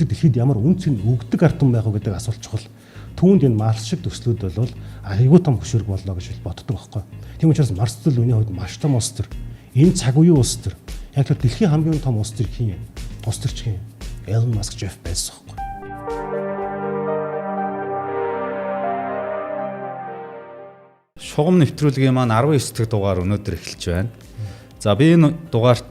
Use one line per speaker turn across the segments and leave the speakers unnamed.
Бид нар дэлхийд ямар үн цэн өгдөг ард түмэн байх вэ гэдэг асуулт чухал. Түүнд энэ Марс шиг төслүүд бол айгүй том хөшүүрэг боллоо гэж боддог байхгүй. Тийм учраас Марс төсөл миний хувьд маш том улс төр. Энэ цаг үеийн улс төр. Яг л дэлхийн хамгийн том улс төр хин юм? Улс төрч хин? Elon Musk, Jeff Bezos байхгүй.
Шугам нэвтрүүлгийн маань 19 дахь дугаар өнөөдөр эхэлж байна. За би энэ дугаарт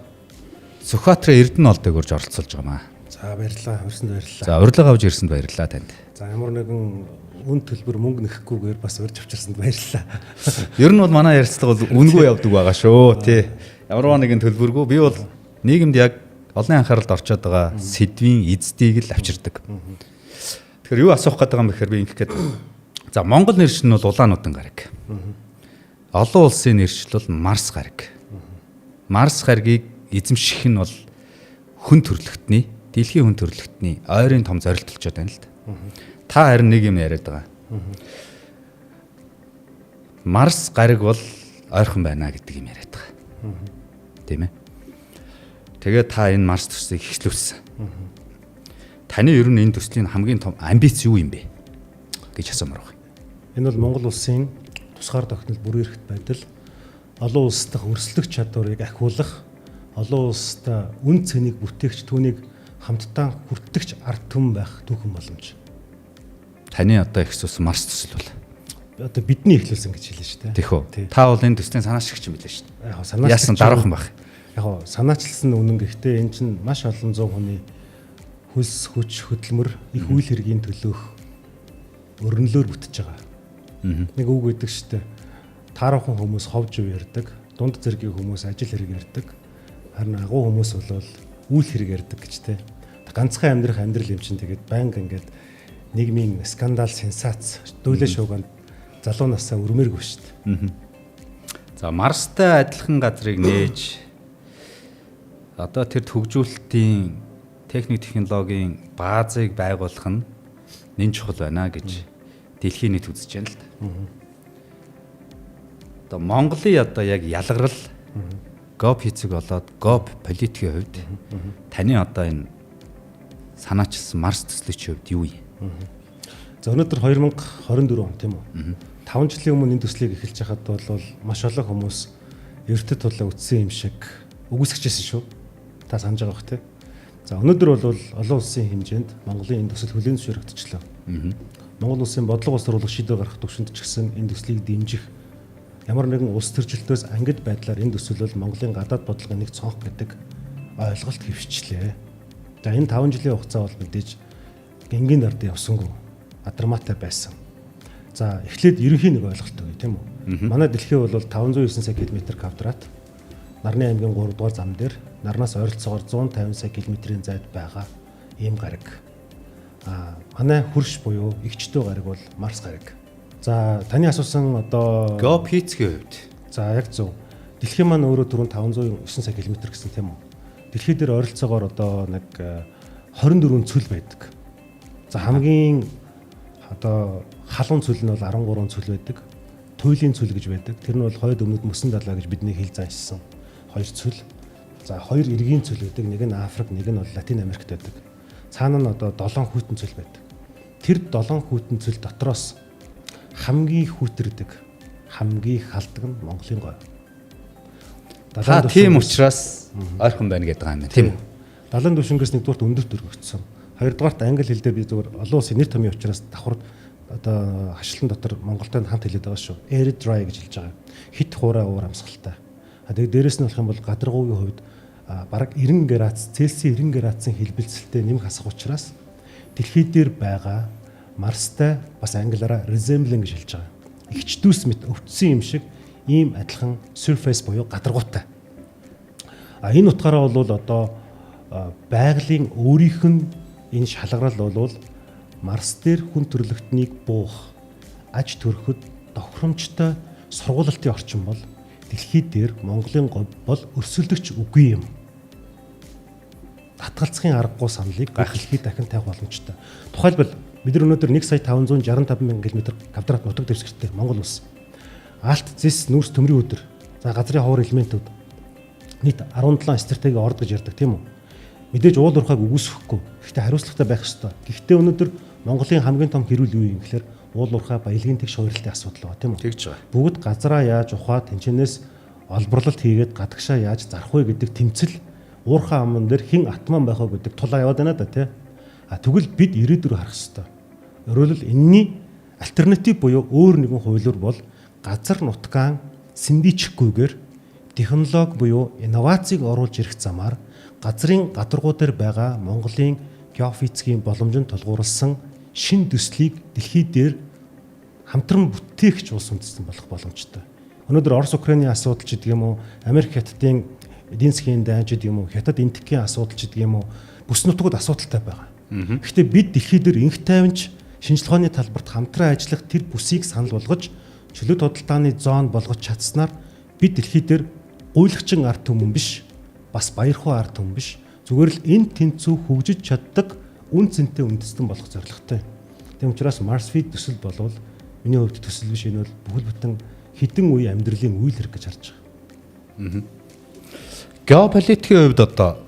Сүхбаатарын Эрдэнэ олдыг урьж оролцуулж байгаа маа.
За баярлалаа, урьсанд баярлалаа.
За урилга авч ирсэнд баярлалаа танд.
За ямар нэгэн үн төлбөр мөнгө нэхгүйгээр бас урьж авчирсанд баярлалаа.
Ер нь бол манай ярилцлага бол үнгүй явдаг байгаа шүү, тий. Ямар нэгэн төлбөргүй би бол нийгэмд яг олонний анхааралд орчод байгаа сэдвийн эздийг л авчирдаг. Тэгэхээр юу асуух гээд байгаа юм бэхээр би ингэх гээд. За Монгол нэршил нь бол Улаануудын гариг. Олон улсын нэршил бол Марс гариг. Марс гаригийг эзэмших нь бол хүн төрөлхтний, дэлхийн хүн төрөлхтний ойрын том зорилт болчиход байна л да. Та харин нэг юм яриад байгаа. Марс гариг бол ойрхон байна гэдэг юм яриад байгаа. Тийм ээ. Тэгээд та энэ Марс төслийг эхлүүлсэн. Таны ер нь энэ төслийн хамгийн том амбиц юу юм бэ гэж асуумаар байна.
Энэ бол Монгол улсын тусгаар тогтнол бүрэн эрхт байдал, олон улс дахь өрсөлдөх чадварыг ахиулах, олон улстай үн цэнийг бүтээгч, түүнийг хамтдаа хүртэгч ард түмэн байх түүхэн боломж.
Таны одоо их сүс Марс төсөл бол
одоо бидний эхлүүлсэн гэж хэлнэ шүү дээ.
Тэхүү. Та бол энэ төслийн санаачлагч юм билээ шүү
дээ. Яг санаач.
Яасан даруухан байх.
Яг санаачлсан үнэн гэхдээ энэ чинь маш олон зуун хүний хөлс хүч хөдөлмөр их үйл хэргийн төлөөх өрнөлөөр бүтэж байгаа. Нэг үг өгдөг шүү дээ. Тааруухан хүмүүс хов жив ярьдаг, дунд зэргийн хүмүүс ажил хэрэг ярьдаг. Харин агуу хүмүүс бол үйл хэрэг ярьдаг гэж те. Ганцхан амьдрах амьдрал юм чинь тэгээд байнга ингээд нийгмийн скандал, сенсац, дүүлээ шууганд залуу насаа өрмээргүй шүү дээ.
За Марстай адилхан газрыг нээж одоо тэр хөгжүүлэлтийн техник технологийн баазыг байгуулах нь нэн чухал байна гэж дэлхийн нийт үзэж байна л да. Одоо Монголын одоо яг ялгарл гоп хийцэг болоод гоп политикийн хувьд таны одоо энэ санаачилсан Марс төслийн хувьд юу юм?
За өнөөдөр 2024 он тийм үү? 5 жилийн өмнө энэ төслийг эхэлж байхад бол маш олон хүмүүс эртэд тулаа үтсэн юм шиг үгүйсгэжсэн шүү. Та санаж байгаа бох тий. За өнөөдөр бол олон улсын хэмжээнд Монголын энэ төсөл хүлээн зөвшөөрөгдчихлөө. Монгол улсын бодлого боловсруулах шийдвэр гаргах түвшинд ч гэсэн энэ төслийг дэмжих ямар нэгэн улс төржилтөөс ангид байдлаар энэ төсөл бол Монголын гадаад бодлогын нэг цонх гэдэг ойлголт хэвшчихлээ. За энэ 5 жилийн хугацаа бол мэдээж гингийн дард явсангүй адармаатай байсан. За эхлээд ерөнхий нэг ойлголт өгье тийм үү. Манай дэлхий бол 509 сая километр квадрат. Нарны аймгийн 3 дугаар зам дээр нарнаас ойролцоогоор 150 сая километрийн зайд байгаа ийм гариг. А манай хөрш буюу эгчдөө гариг бол Марс гариг. За таны асуусан одоо
геофизикийн хувьд.
За яг зөв. Дэлхийн маань өөрөө түрүүн 509 сая километр гэсэн тийм үү. Дэлхий дээр ойролцоогоор одоо нэг 24 цөл байдаг. За хамгийн одоо халуун цөл нь бол 13 цөл байдаг. Туйлын цөл гэж байдаг. Тэр нь бол хойд өмнөд мөсөн далай гэж бидний хэл заншсан хоёр цөл. За хоёр эргийн цөл байдаг. Нэг нь Африк, нэг нь бол Латин Америкт байдаг. Цаана нь одоо 7 хүйтэн цөл байдаг. Тэр 7 хүйтэн цөл дотроос хамгийн хүүтрдэг, хамгийн халдаг нь Монголын говь.
Та тийм учраас ойрхон байна гэдэг юм байна тийм үү?
Далайн түвшингээс нэгдүгээрт өндөрт өргөгдсөн. Хоёрдугаарт англи хэл дээр би зөвхөн олон улсын нэр томьёо учраас давхар одоо хашлан дотор Монголтой хамт хэлээд байгаа шүү. Arid dry гэж хэлж байгаа. Хит хуурай уур амьсгалтай. А тэгээд дээрэс нь болох юм бол гадаргуугийн хувьд бараг 90 градус, Цельсийн 90 градусын хэлбэлцэлтэй нэмэх хасах учраас дэлхий дээр байгаа Марстай бас англиараа resembling гэж хэлж байгаа. Игчдүүс мэт өвдсөн юм шиг ийм адилхан surface буюу гадаргуутай. А энэ утгаараа бол одоо байгалийн өөрийнх нь энэ шалгарал бол Марс дээр хүн төрөлхтнийг буух аж төрөхөд тохиромжтой сургуулалтын орчин бол дэлхий дээр Монголын говь бол өрсөлдөгч үгүй юм. Татгалцахын аргагүй саналыг дэлхийд дахин тавих боломжтой. Тухайлбал бид нар өнөөдөр 1 сая 565 мянган км квадрат нутаг дэвсгэртэй Монгол улс. Алт, зэс, нүүрс, төмрийн өдөр. За газрын ховор элементүүд нийт 17 стратеги орд гэж ярьдаг тийм үү? Мэдээж уул уурхайг үгүйсэхгүй. Гэхдээ хариуцлагатай байх ёстой. Гэхдээ өнөөдөр Монголын хамгийн том хэрүүл юу юм гэхээр уул уурхай баялагын тэгш хувирлтын асуудал байгаа, тийм үү?
Тэгж байгаа.
Бүгд газраа яаж ухаад тэнчэнээс олборлолт хийгээд гадагшаа яаж зарах вэ гэдэг тэмцэл, уурхай аман дээр хэн атман байх вэ гэдэг тулаа яваад байна да, тий. А тэгвэл бид ирээдүрөө харах ёстой. Өөрөөр хэлбэл, энэний альтернатив буюу өөр нэгэн хувилбар бол газар нутгаан сэндийчихгүйгээр технологи буюу инновацийг оруулж ирэх замаар газрын гадаргуу дээр байгаа Монголын геофизикийн боломжинд тулгуурласан шин төслийг дэлхий дээр хамтран бүтээгч улс үндэстэн болох боломжтой. Өнөөдөр Орос Украины асуудал ч гэдэг юм уу, Америк Хятадын эдийн засгийн дайн ч гэдэг юм уу, Хятад Энэтхэгийн асуудал ч гэдэг юм уу, бүс нутгууд асуудалтай байгаа. Гэхдээ бид дэлхий дээр инх тайванч шинжлэх ухааны талбарт хамтран ажиллах тэр бүсийг санал болгож, чөлөөт худалдааны зон болгож чадсанаар бид дэлхий дээр гуйлагчин ард түмэн биш, бас баярхуу ард түмэн биш, зүгээр л энэ тэнцүү хөгжиж чаддаг үн цэнтэй үндэстэн болох зорилготой. Тийм учраас Marsfeed төсөл болвол миний хувьд төсөл биш, энэ бол бүхэл бүтэн хэдэн үе амьдралын үйл хэрэг гэж харж байгаа.
Геополитикийн хувьд одоо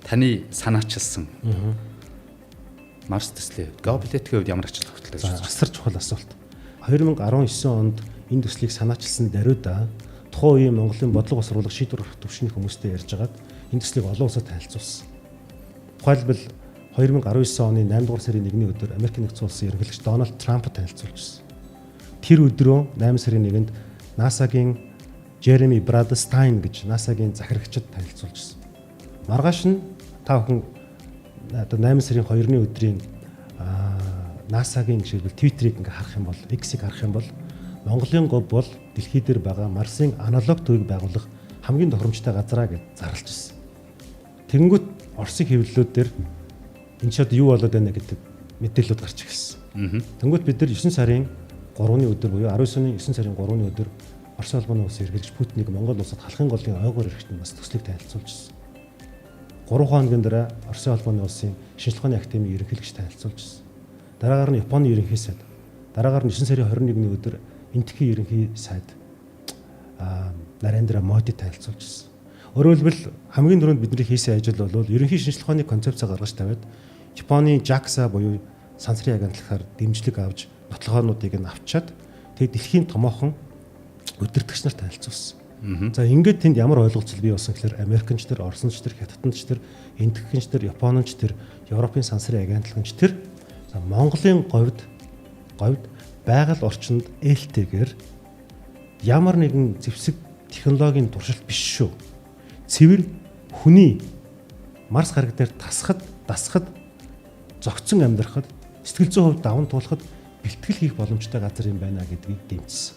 таны санаачилсан Марс төслийн хувьд, геополитикийн хувьд ямар ач холбогдолтой гэж
байна? Асар чухал асуулт. 2019 онд энэ төслийг санаачилсан даруйда тухайн үеийн Монголын бодлого босруулах шийдвэр гаргах түвшний хүмүүстэй ярьж агаад энэ төслийг олон улсад танилцуулсан. Тухайлбал, 2019 оны 8 дугаар сарын 1-ний өдөр Америк нэгдсэн улсын ерөнхийлөгч Дональд Трамп танилцуулжсэн. Тэр өдрөө 8 сарын 1-нд NASA-гийн Jeremy Bridenstine гэж NASA-гийн захирагчид танилцуулжсэн. Маргааш нь та бүхэн одоо 8 сарын 2-ны өдрийн NASA-гийн жишээлбэл Twitter-ыг ингээ харах юм бол, X-ийг харах юм бол Монголын говь бол дэлхий дээр байгаа Марсын аналог төвийг байгуулах хамгийн тохиромжтой газраа гэж зарлж ирсэн. Тэнгүүт Оросын хэвлэлүүд дээр энэ ч одоо юу болоод байна гэдэг мэдээлэлүүд гарч ирсэн. Тэнгүүт бид нар 9 сарын 3-ны өдөр буюу 19 оны 9 сарын 3-ны өдөр Орос улбаны улсын ерөнхийлөгч Путинийг Монгол улсад халахын голын ойгоор ирэхэд нь бас төслийг танилцуулж ирсэн. 3 хоногийн дараа Оросын холбооны улсын шинжлэх ухааны академийн ерөнхийлөгч танилцуулж ирсэн. Дараагаар нь Японы ерөнхий сайд. Дараагаар нь 9 сарын 21-ний өдөр Энэтхэгийн ерөнхий сайд Нарендра Моди танилцуулж ирсэн. Өөрөөр хэлбэл, хамгийн түрүүнд бидний хийсэн ажил бол ерөнхий шинжлэх ухааны концепц гаргаж тавиад Японы JAXA буюу сансрын агентлагаар дэмжлэг авч нотлохоонуудыг нь авчаад тэгээд дэлхийн томоохон удирдагч нар танилцуулсан. За, ингээд тэнд ямар ойлголцол бий болсон гэхээр Америкч тэр, Оросч тэр, Хятадч тэр, Энэтхэгч тэр, Японч тэр, Европын сансрын агентлагч тэр, за, Монголын говьд байгаль орчинд ээлтэйгээр ямар нэгэн зэвсэг технологийн туршилт биш шүү. Цэвэр хүний Марс гараг дээр тасхад, дасхад, зогцсон амьдрахад, сэтгэл зүйн хувьд даван туулахад бэлтгэл хийх боломжтой газар юм байна гэдгийг дэмжсэн.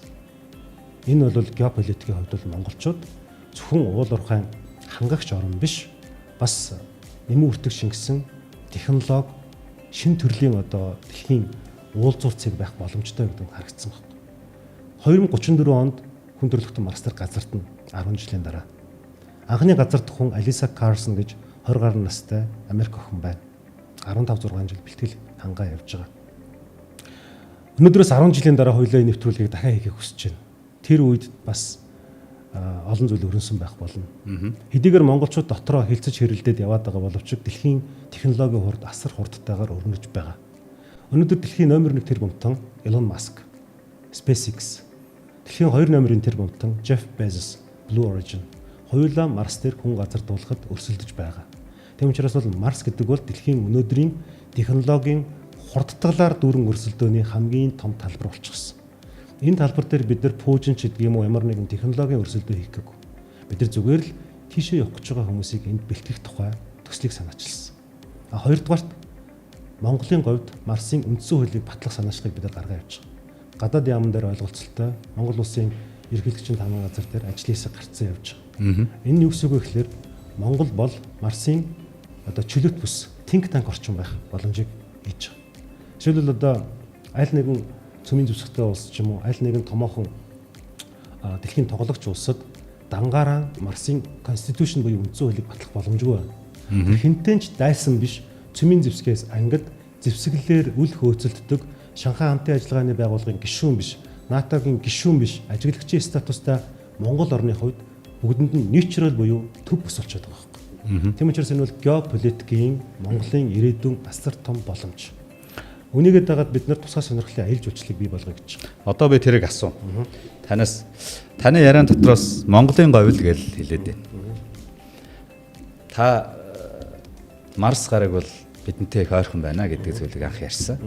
Энэ бол геополитикийн хувьд бол монголчууд зөвхөн уул уурхайн хангагч орн биш, бас нэмэн үртэг шингэсэн технологи шин төрлийн одоо дэлхийн уулзуур цэг байх боломжтой гэдэг нь харагдсан байна. 2034 онд хүн төрөлхтөн Марс дээр газартна, 10 жилийн дараа. Анхны газардах хүн Алиса Карсон гэж 20 гаруй настай Америк охин байна. 15 6 жил бэлтгэл хангаа явж байгаа. Өнөөдрөөс 10 жилийн дараа хоёлаа энэ нэвтрүүлгийг дахиад хийхийг хүсэж байна. Тэр үед бас олон зүйл өрнөсөн байх болно. Хэдийгээр монголчууд дотроо хилцэж хэрэлдээд яваад байгаа боловч дэлхийн технологийн хурд асар хурдтайгаар өрнөж байгаа. Өнөөдөр дэлхийн номер 1 тэрбумтан Elon Musk, SpaceX, дэлхийн 2 номерын тэрбумтан Jeff Bezos, Blue Origin хоёулаа Марс дээр хүн газардуулахад өрсөлдөж байгаа. Тийм учраас бол Марс гэдэг бол дэлхийн өнөөдрийн технологийн хурдтгалаар дүүрэн өрсөлдөөний хамгийн том талбар болчихсон. Энэ талбар дээр бид нар пуужин ч гэдэг юм уу, ямар нэгэн технологийн өрсөлдөө хийх гээгүй. Бид нар зүгээр л тийшээ явах гэж байгаа хүмүүсийг энд бэлтгэх тухай төслийг санаачилсан. А хоёрдугаарт Монголын говьд Марсын үндсэн хуулийг батлах санаачлагыг бид нар гаргаа явж байгаа. Гадаад яамн дээр ойлголцолтой Монгол улсын ерөнхийлөгчийн таамаг газар дээр ажлын хэсэг гарцсан явж байгаа. Энэ нь юу гэсэн үг вэ гэхээр Монгол бол Марсын одоо чөлөөт бүс, think tank орчин байх боломжийг хийж байгаа. Жишээлбэл, одоо аль нэгэн цөмийн зэвсэгтэй улс ч юм уу, аль нэгэн томоохон дэлхийн тоглогч улсад дангаараа Марсын constitution буюу үндсэн хуулийг батлах боломжгүй байна. Хэнтэй ч дайсан биш, цөмийн зэвсгээс ангид зэвсэглэлээр үл хөөцөлддөг Шанхай хамтын ажиллагааны байгууллагын гишүүн биш, НАТО-гийн гишүүн биш, ажиглагчийн статустай Монгол орны хувьд бүгдэнд нь neutral буюу төв бүс болчиход байгаа байхгүй. Тийм учраас энэ бол геополитикийн Монголын ирээдүйн асар том боломж. Үүнийгээ дагаад бид нар тусгай сонирхлын аялал жуулчлалыг бий болгоё гэж байгаа.
Одоо би тэрийг асуу. Танаас таны яриан дотроос Монголын говь л гэж хэлээд байна. Та Марс гараг бол бидэнтэй их ойрхон байна гэдэг зүйлийг анх ярьсан.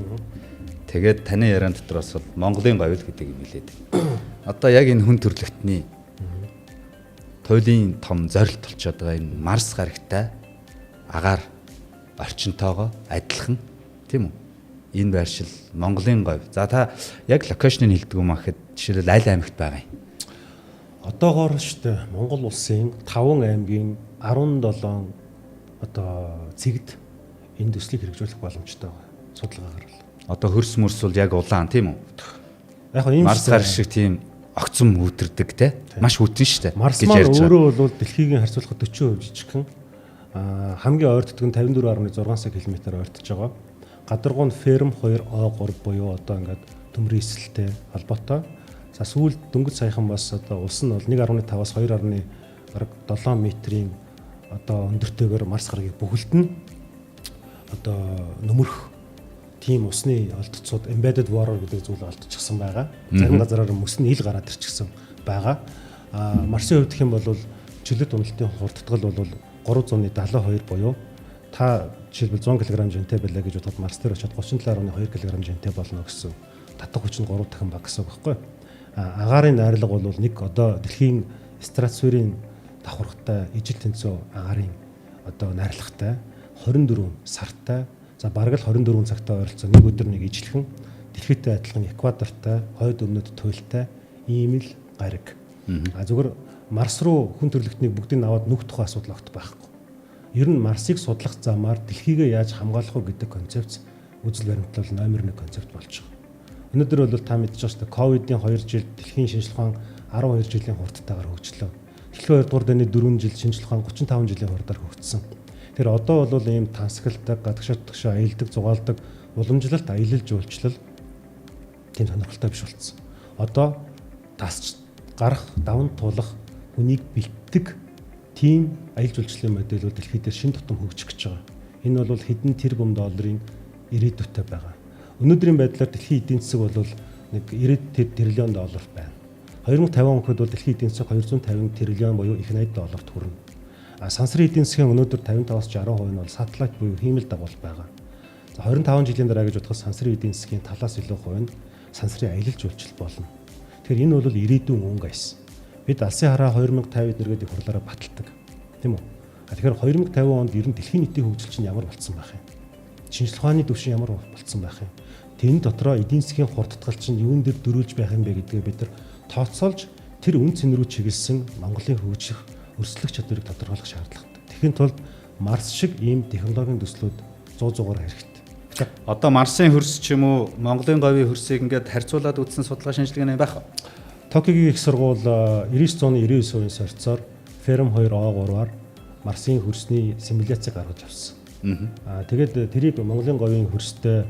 Тэгээд таны яриан дотроос бол Монголын говь л гэдэг юм хэлээд байна. Одоо яг энэ хүн төрлөختний туйлын том зорилт болчиход байгаа энэ Марс гарагтай агаар орчинтойгоо адилхан, тийм үү? Энэ байршил Монголын говь. За, та яг location ыг хэлдэг юм ахэд жишээлбэл аль аймагт байгаа юм?
Одоогоор шүү дээ, Монгол улсын 5 аймгийн 17 одоо цэгд энэ төслийг хэрэгжүүлэх боломжтой байгаа. Судалгаагаар бол.
Одоо хөрс мөрс бол яг улаан, тийм үү?
Яг ийм
Марс гар шиг тийм огцом үүтэрдэг те. Маш хүтэн шүү дээ.
Марс маань өөрөө бол дэлхийгийн харьцуулахад 40% жижигхэн. Хамгийн ойртдог нь 54.6 сая км ойртож байгаа. Гадаргуу нь Ферм 2 О3 буюу одоо ингээд төмрийн эсэлтэй холбоотой. За, сүүлд дөнгөж саяхан бас одоо улс нь бол 1.5-аас 2.7 метрийн одоо өндөртэйгээр Марс гарагийг бүхэлд нь одоо нөмөрөх тийм усны олдцууд, embedded water гэдэг зүйл олдчихсан байгаа. Зарим газараар мөс нь ил гараад ирчихсэн байгаа. Марсын хувьд гэх юм бол чөлөөт уналтын хурдтгал бол 372 буюу та жишээлбэл 100 кг жинтэй байлаа гэж бодоход Марс дээр очиод 37.2 кг жинтэй болно гэсэн. Татах хүч нь 3 дахин бага гэсэн үг байхгүй. Агаарын найрлага бол нэг одоо дэлхийн стратосферийн давхаргатай ижил тэнцүү агаарын одоо найрлагатай, 24 сартай. За, бараг л 24 цагтаа ойролцоо нэг өдөр нэг ижилхэн дэлхийтэй адилхан экватортай, хойд өмнөд туйлтай ийм л гариг. Зүгээр Марс руу хүн төрөлхтнийг бүгдийг аваад нүх тухай асуудал огт байхгүй. Ер нь Марсыг судлах замаар дэлхийгээ яаж хамгаалах уу гэдэг концепц, үзэл баримтлал номер 1 концепт болж байгаа. Өнөөдөр бол та мэдж байгаа шүү дээ. Ковидын 2 жил дэлхийн шинжлэх ухаан 12 жилийн хурдтайгаар хөгжлөө. Дэлхийн 2 дугаар дайны 4 жил шинжлэх ухаан 35 жилийн хурдаар хөгжсөн. Тэр одоо бол ийм тансагалдаг, гадагшаа дотгошоо аялдаг, зугаалдаг уламжлалт аялал жуулчлал тийм сонирхолтой биш болсон. Одоо тасч гарах, даван туулах хүнийг бэлтгэдэг тийм аялал жуулчлалын модель бол дэлхий дээр шин тутам хөгжих гэж байгаа. Энэ бол хэдэн тэрбум долларын ирээдүйтэй байгаа. Өнөөдрийн байдлаар дэлхийн эдийн засаг бол нэг 90 триллион доллар байна. 2050 он гэхэд бол дэлхийн эдийн засаг 250 триллион буюу их 80 долларт хүрнэ. Сансрын эдийн засгийн өнөөдөр 55-аас 60% нь бол satellite буюу хиймэл дагуул байгаа. За, 25 жилийн дараа гэж бодоход сансрын эдийн засгийн талаас илүү хувь нь сансрын аялал жуулчлал болно. Тэгэхээр энэ бол ирээдүйн өнгө аяс. Бид алсын хараа 2050 эднэргээд их хурлаараа баталдаг. Тийм үү? Тэгэхээр 2050 онд ер нь дэлхийн нийтийн хөгжил чинь ямар болцсон байх юм? Шинжлэх ухааны түвшин ямар болцсон байх юм? Тэрэн дотроо эдийн засгийн хурдтгал чинь юун дээр дөрүүлж байх юм бэ гэдгээ бид нар тооцоолж, тэр үн цэн рүү чиглэсэн Монголын хөгжих, өрсөлдөх чадварыг тодорхойлох шаардлагатай. Тэгэхийн тулд Марс шиг ийм технологийн төслүүд 100 100-аар хэрэгтэй.
Одоо Марсын хөрс ч юм уу, Монголын говийн хөрсийг ингээд харьцуулаад үзсэн судалгаа шинжилгээний байх уу?
Токиогийн их сургууль 99.99% сорьцоор Fermi 2 O3-аар Марсын хөрсний симуляцийг гаргаж авсан. Тэгээд тэрийг Монголын говийн хөрстэй,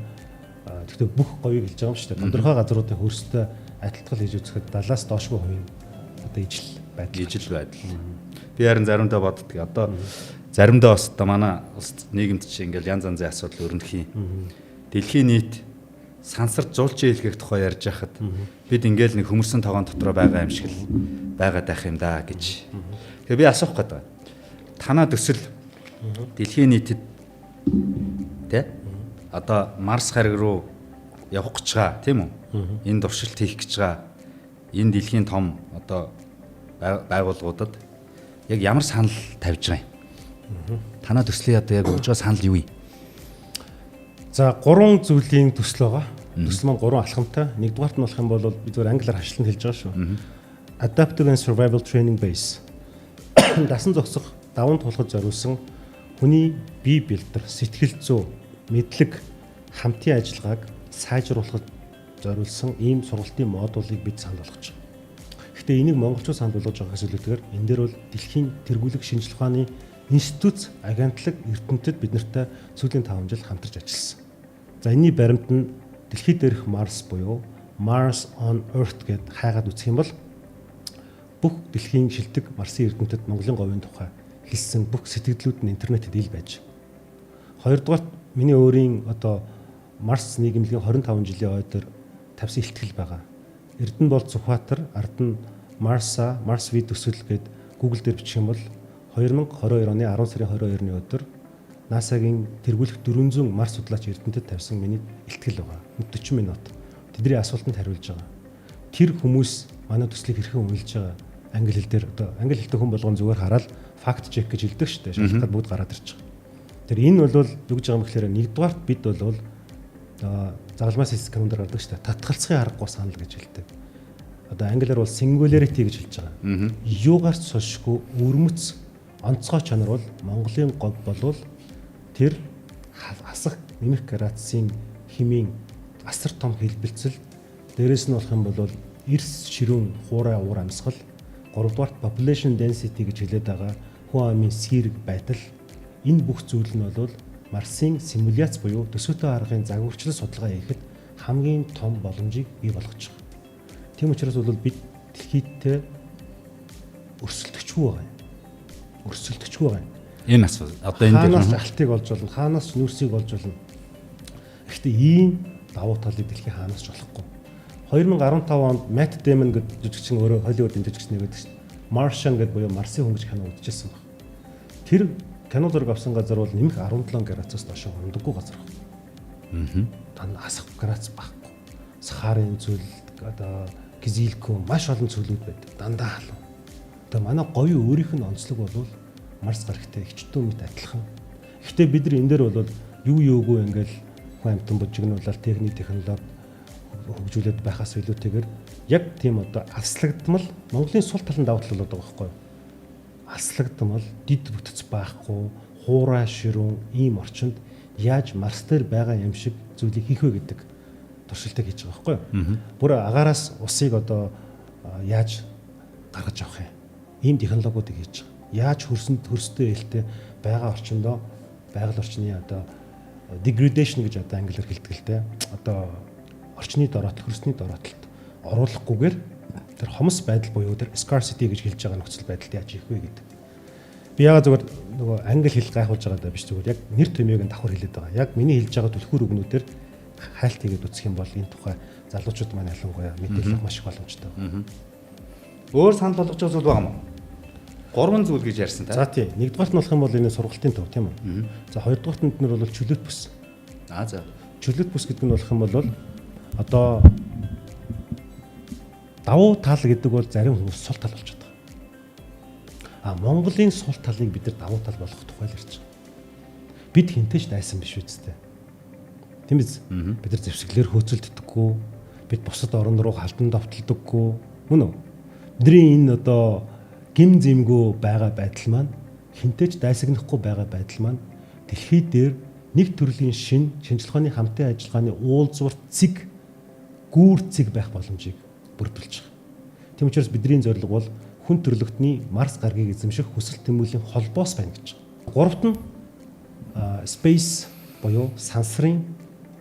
тэгэхдээ бүх говийг хэлж байгаа юм шүү дээ. Тодорхой газруудын хөрстэй адилтгал хийж үзэхэд 70-аас доошгүй хувийн одоо ижил байдал.
Ижил байдал. Би харин заримдаа боддог. Одоо заримдаа бас одоо манай улс нийгэмд чинь ингээл янз янзын асуудал өрнөх юм. Дэлхийн нийт сансар жуулчин хийлгэх тухай ярьж байхад бид ингээл нэг хөмөрсөн тогоон дотроо байгаа юм шиг л байгаад байх юм да гэж. Тэгээ би асуух гэдэг. Танаа төсөл дэлхийн нийтэд тэ одоо Марс гариг руу явах гэж байгаа, тийм үү? Энэ туршилт хийх гэж байгаа. Энэ дэлхийн том одоо байгууллагуудад яг ямар санал тавьж байгаа юм? Танаа төслийн одоо яг өгж байгаа санал юу юм?
За, гурван зүйлийн төсөл байгаа. Төсөл маань гурван алхамтай. Нэгдүгээрт нь болох юм бол би зүгээр англиар хашлан хэлж байгаа шүү. Adaptive and Survival Training Base. Дасан зогсох, даван туулахад зориулсан хүний бие бэлдэр, сэтгэл зүй, мэдлэг, хамтын ажиллагааг сайжруулахад зориулсан ийм сургалтын модулыг бид санал болгож байгаа. Гэхдээ энийг монголчууд санал болгож байгаагаас илүүтэйгээр энэ дээр бол дэлхийн тэргүүлэх шинжлэх ухааны институт, агентлаг, эрдэмтэд бид нартай сүүлийн 5 жил хамтарч ажилласан. За, энэний баримт нь дэлхий дээрх Марс буюу Mars on Earth гэд хайгаад үзэх юм бол бүх дэлхийн шилдэг Марсын эрдэмтэд Монголын говийн тухай хэлсэн бүх сэтгэлдлүүд нь интернетэд ил байж. Хоёрдугаарт, миний өөрийн одоо Марс нийгэмлэгийн 25 жилийн ой дээр тавьсан илтгэл байгаа. Эрдэнэ бол Сүхбаатар, ард нь Марса, Марс V төсөл гээд Google дээр бичих юм бол 2022 оны 10 сарын 22-ны өдөр NASA-гийн тэргүүлэх 400 Марс судлаач Эрдэнэтэд тавьсан миний илтгэл байгаа. 40 минут. Тэдний асуултанд хариулж байгаа. Тэр хүмүүс манай төслийг хэрхэн үнэлж байгаа, англи хэл дээр, одоо англи хэлтэй хүн болгон зүгээр хараад fact check гэж хэлдэг шүү дээ. Шалгахад бүгд гараад ирж байгаа. Тэр энэ бол юу гэж байгаа юм гэхээр, нэгдүгээрт бид бол загалмай сэс кинонд гардаг шүү дээ. Татгалцахын аргагүй санал гэж хэлдэг. Одоо англиар бол singularity гэж хэлж байгаа. Юугаар ч сошгүй өвөрмөц онцгой чанар бол Монголын говь болвол тэр хасах нэмэх градусын химийн асар том хэлбэлцэл, дээрэс нь болох юм бол эрс ширүүн хуурай уур амьсгал, гуравдугаарт population density гэж хэлээд байгаа хүн амын сийрэг байдал, энэ бүх зүйл нь бол Марсын симуляц буюу төсөөтэй аргын загварчлал судалгаа хийхэд хамгийн том боломжийг бий болгож байгаа. Тийм учраас бол бид дэлхийдээ өрсөлдөгчгүй байгаа юм. Өрсөлдөгчгүй байгаа юм.
Энэ асуу. Одоо энэ
дээр хаанаас алтыг олж болно, хаанаас нүүрсийг олж болно. Гэхдээ ийм давуу талыг дэлхийн хаанаас ч олохгүй. 2015 онд Matt Damon гэдэг жүжигчин, өөрөө Холливуудын жүжигч нэг байдаг шин. Martian гэдэг буюу Марсын хүн гэж кино үзчихсэн баг. Тэр кино зураг авсан газар бол нэмэх 17 градусаас доош ундаггүй газар байна. Тань асах градус байхгүй. Сахарын зүйл, одоо Кизилкүм, маш олон зүйлүүд байдаг. Дандаа халуун. Одоо манай говийн өөрийнх нь онцлог бол Марс гарагтай эгчтэн мэт адилхан. Гэхдээ бид нар энэ дээр бол юу юугүй ингээл хүн амьтан бужигнуулаад, техник технологи хөгжүүлээд байхаас илүүтэйгээр яг тийм одоо алслагдмал Монголын сул талын давуу тал болоод байгаа байхгүй юу? Алслагдмал, дид бүтэц байхгүй, хуурай ширүүн ийм орчинд яаж Марс дээр байгаа юм шиг зүйлийг хийх вэ гэдэг туршилтыг хийж байгаа байхгүй юу? Бүр агаараас усыг одоо яаж гаргаж авах юм? Ийм технологиудыг хийж байгаа. Яаж хөрсөнд хөрстэй ээлтэй байгаа орчиндоо байгаль орчны одоо degradation гэж одоо англиар хэлдэг л дээ. Одоо орчны дороотол, хөрсний дороотолд оруулахгүйгээр тэр хомс байдал буюу тэр scarcity гэж хэлж байгаа нөхцөл байдалд яаж хийх вэ гэдэг. Би яагаад зүгээр нөгөө англи хэл гайхуулж байгаа даа биш, зүгээр яг нэр томьёог нь давхар хэлээд байгаа. Яг миний хэлж байгаа түлхүүр үгнүүдээр хайлт хийгээд үзэх юм бол энэ тухай залуучууд маань ялангуяа мэдээлэл авах маш их боломжтой.
Өөр санал болгож байгаа зүйл байгаа юм уу? Гурван зүйл гэж ярьсан та.
За тий. Нэгдүгээрт нь болох юм бол энэ сургалтын төв, тийм үү? За, хоёрдугаарт нь бид нар бол чөлөөт бүс. Чөлөөт бүс гэдэг нь болох юм бол одоо давуу тал гэдэг бол зарим хүмүүс сул тал болчиход байгаа. А Монголын сул талыг бид нар давуу тал болгох тухай л ярьж байгаа. Бид хэнтэй ч дайсан биш үстэй. Тийм биз? Бид нар зэвсэглэр хөөцөлддөггүй. Бид бусад орн руу халдан довтолдоггүй. Мөн үү? Бидний энэ одоо гим зэмгүй байгаа байдал маань, хэнтэй ч дайсагнахгүй байгаа байдал маань дэлхий дээр нэг төрлийн шинжлэх ухааны хамтын ажиллагааны уулзвар цэг, гүүр цэг байх боломжийг бүрдүүлж байгаа. Тийм учраас бидний зорилго бол хүн төрөлхтний Марс гарагийг эзэмших хүсэл тэмүүллийн холбоос байна гэж байгаа. Гуравт нь space буюу сансрын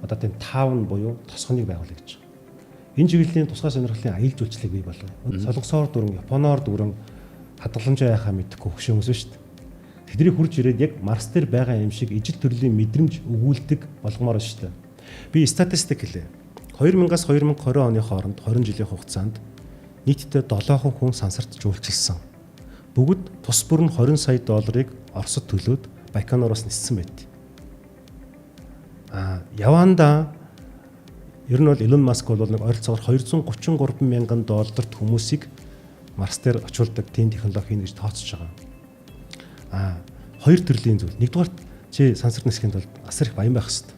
одоо тийм town буюу тосгоныг байгуулъя гэж байгаа. Энэ чиглэлийн тусгай сонирхлын аялал жуулчлалыг бий болгоё. Солонгосоор дүүрэн, Японоор дүүрэн хадгаламжаа яхаа мэдэхгүй хөшөө хүмүүс шүү дээ. Тэдний хурж ирээд яг Марс дээр байгаа юм шиг ижил төрлийн мэдрэмж өгүүлдэг болгомоор шүү дээ. Би статистик хэлье. 2000-аас 2020 оны хооронд 20 жилийн хугацаанд нийтдээ 7 хүн сансарт жуулчилсан. Бүгд тус бүр нь 20 сая долларыг Оросд төлөөд Байконуроос ниссэн байт. А яванда ер нь бол Илон Маск бол нэг ойролцоогоор 233 мянган долларт хүмүүсийг Марс дээр очуулдаг тийм технологи хийнэ гэж тооцож байгаа. А хоёр төрлийн зүйл. Нэгдүгээр, чи сансарт нисэхийн тулд асар их баян байх хэрэгтэй.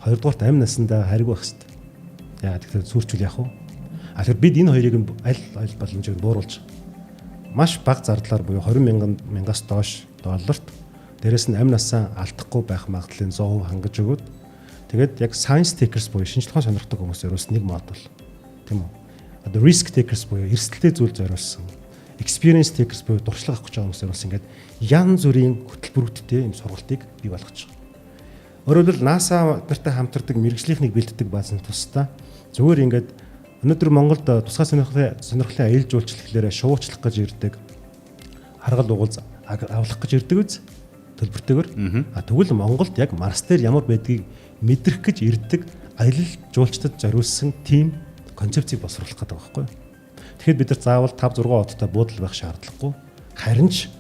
Хоёрдугаарт, амь насандаа хайргүй байх хэрэгтэй. Яа тэгэхээр сүрчүүл яах вэ? А тэгэхээр бид энэ хоёрыг аль аль боломжийг бууруулж маш бага зардлаар буюу 20 мянган мянгаас доош долларт, дээрэс нь амь насаа алдахгүй байх магадлалын 100% хангаж өгөөд, тэгээд яг science takers буюу шинжлэх ухаан сонирхдаг хүмүүс зориулсан нэг модуль, тийм үү? Одоо risk takers буюу эрсдэлтэй зүйл зориулсан, experience takers буюу туршлага авах гэж байгаа хүмүүс зориулсан, ингээд янз бүрийн хөтөлбөрүүдтэй юм сургалтыг бий болгож байгаа. Өөрөөр хэлбэл, NASA нартай хамтардаг мэргэжлийнхнийг бэлддэг баазан тусдаа зүгээр ингээд өнөөдөр Монголд тусгай сонирхлын аялал жуулчлал гэхлээрээ шуучлах гэж ирдэг, аргал угалз авлах гэж ирдэг үз төлбөртэйгээр. А тэгвэл Монголд яг Марс дээр ямар байдгийг мэдрэх гэж ирдэг аялал жуулчдад зориулсан тийм концепцийг боловсруулах гэдэг байгаа байхгүй юу? Тэгэхээр бид нар заавал 5 6 одтой буудал байх шаардлагагүй. Харин ч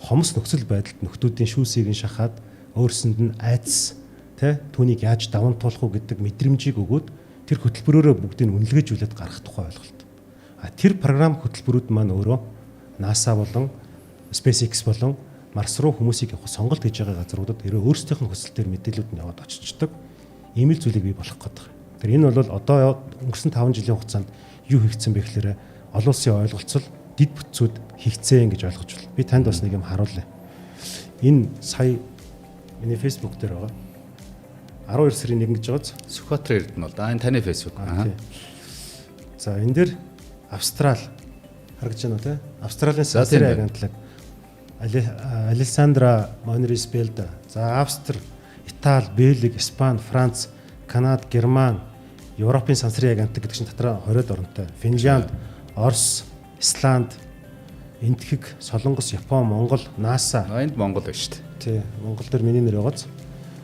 хомс нөхцөл байдалд нөхдүүдийн шүүсийг нь шахаад өөрсөнд нь айдас тэ түүнийг яаж даван туулах уу гэдэг мэдрэмжийг өгөөд тэр хөтөлбөрөөрөө бүгдийг үнэлгээжүүлээд гаргах тухай ойлголт. А тэр програм хөтөлбөрүүд маань өөрөө NASA болон SpaceX болон Марс руу хүмүүсийг явах сонголт хийж байгаа газруудад ерөө өөрсдийнх нь хүсэлтээр мэдээлүүд нь яваад очичдөг. Ийм л зүйлийг бий болох гэдэг. Тэр энэ бол одоо өнгөрсөн 5 жилийн хугацаанд юу хийгдсэн бэ гэхээр олон улсын ойлголцол дид бүтцүүд хийгдсэн гэж ойлгож байна. Би танд бас нэг юм харуулъя. Энэ сая миний Facebook дээр байгаа. 12 сарын 1 гэж байгааз
Сүхбаатар Эрдэнэ бол энэ таны Facebook.
За энэ дээр Австрал харагдаж байна уу те? Австралийн сансрын агентлаг Александра Монрис Белда. За Австри, Итали, Бельги, Испани, Франц, Канада, Герман, Европын сансрын агентлаг гэдэг чинь дотроо 20-од оронтой. Финлянд, Орос, Исланд, Энэтхэг, Солонгос, Япон, Монгол, NASA.
Энд Монгол байна шүү дээ.
Тий, Монгол дээр миний нэр байгааз.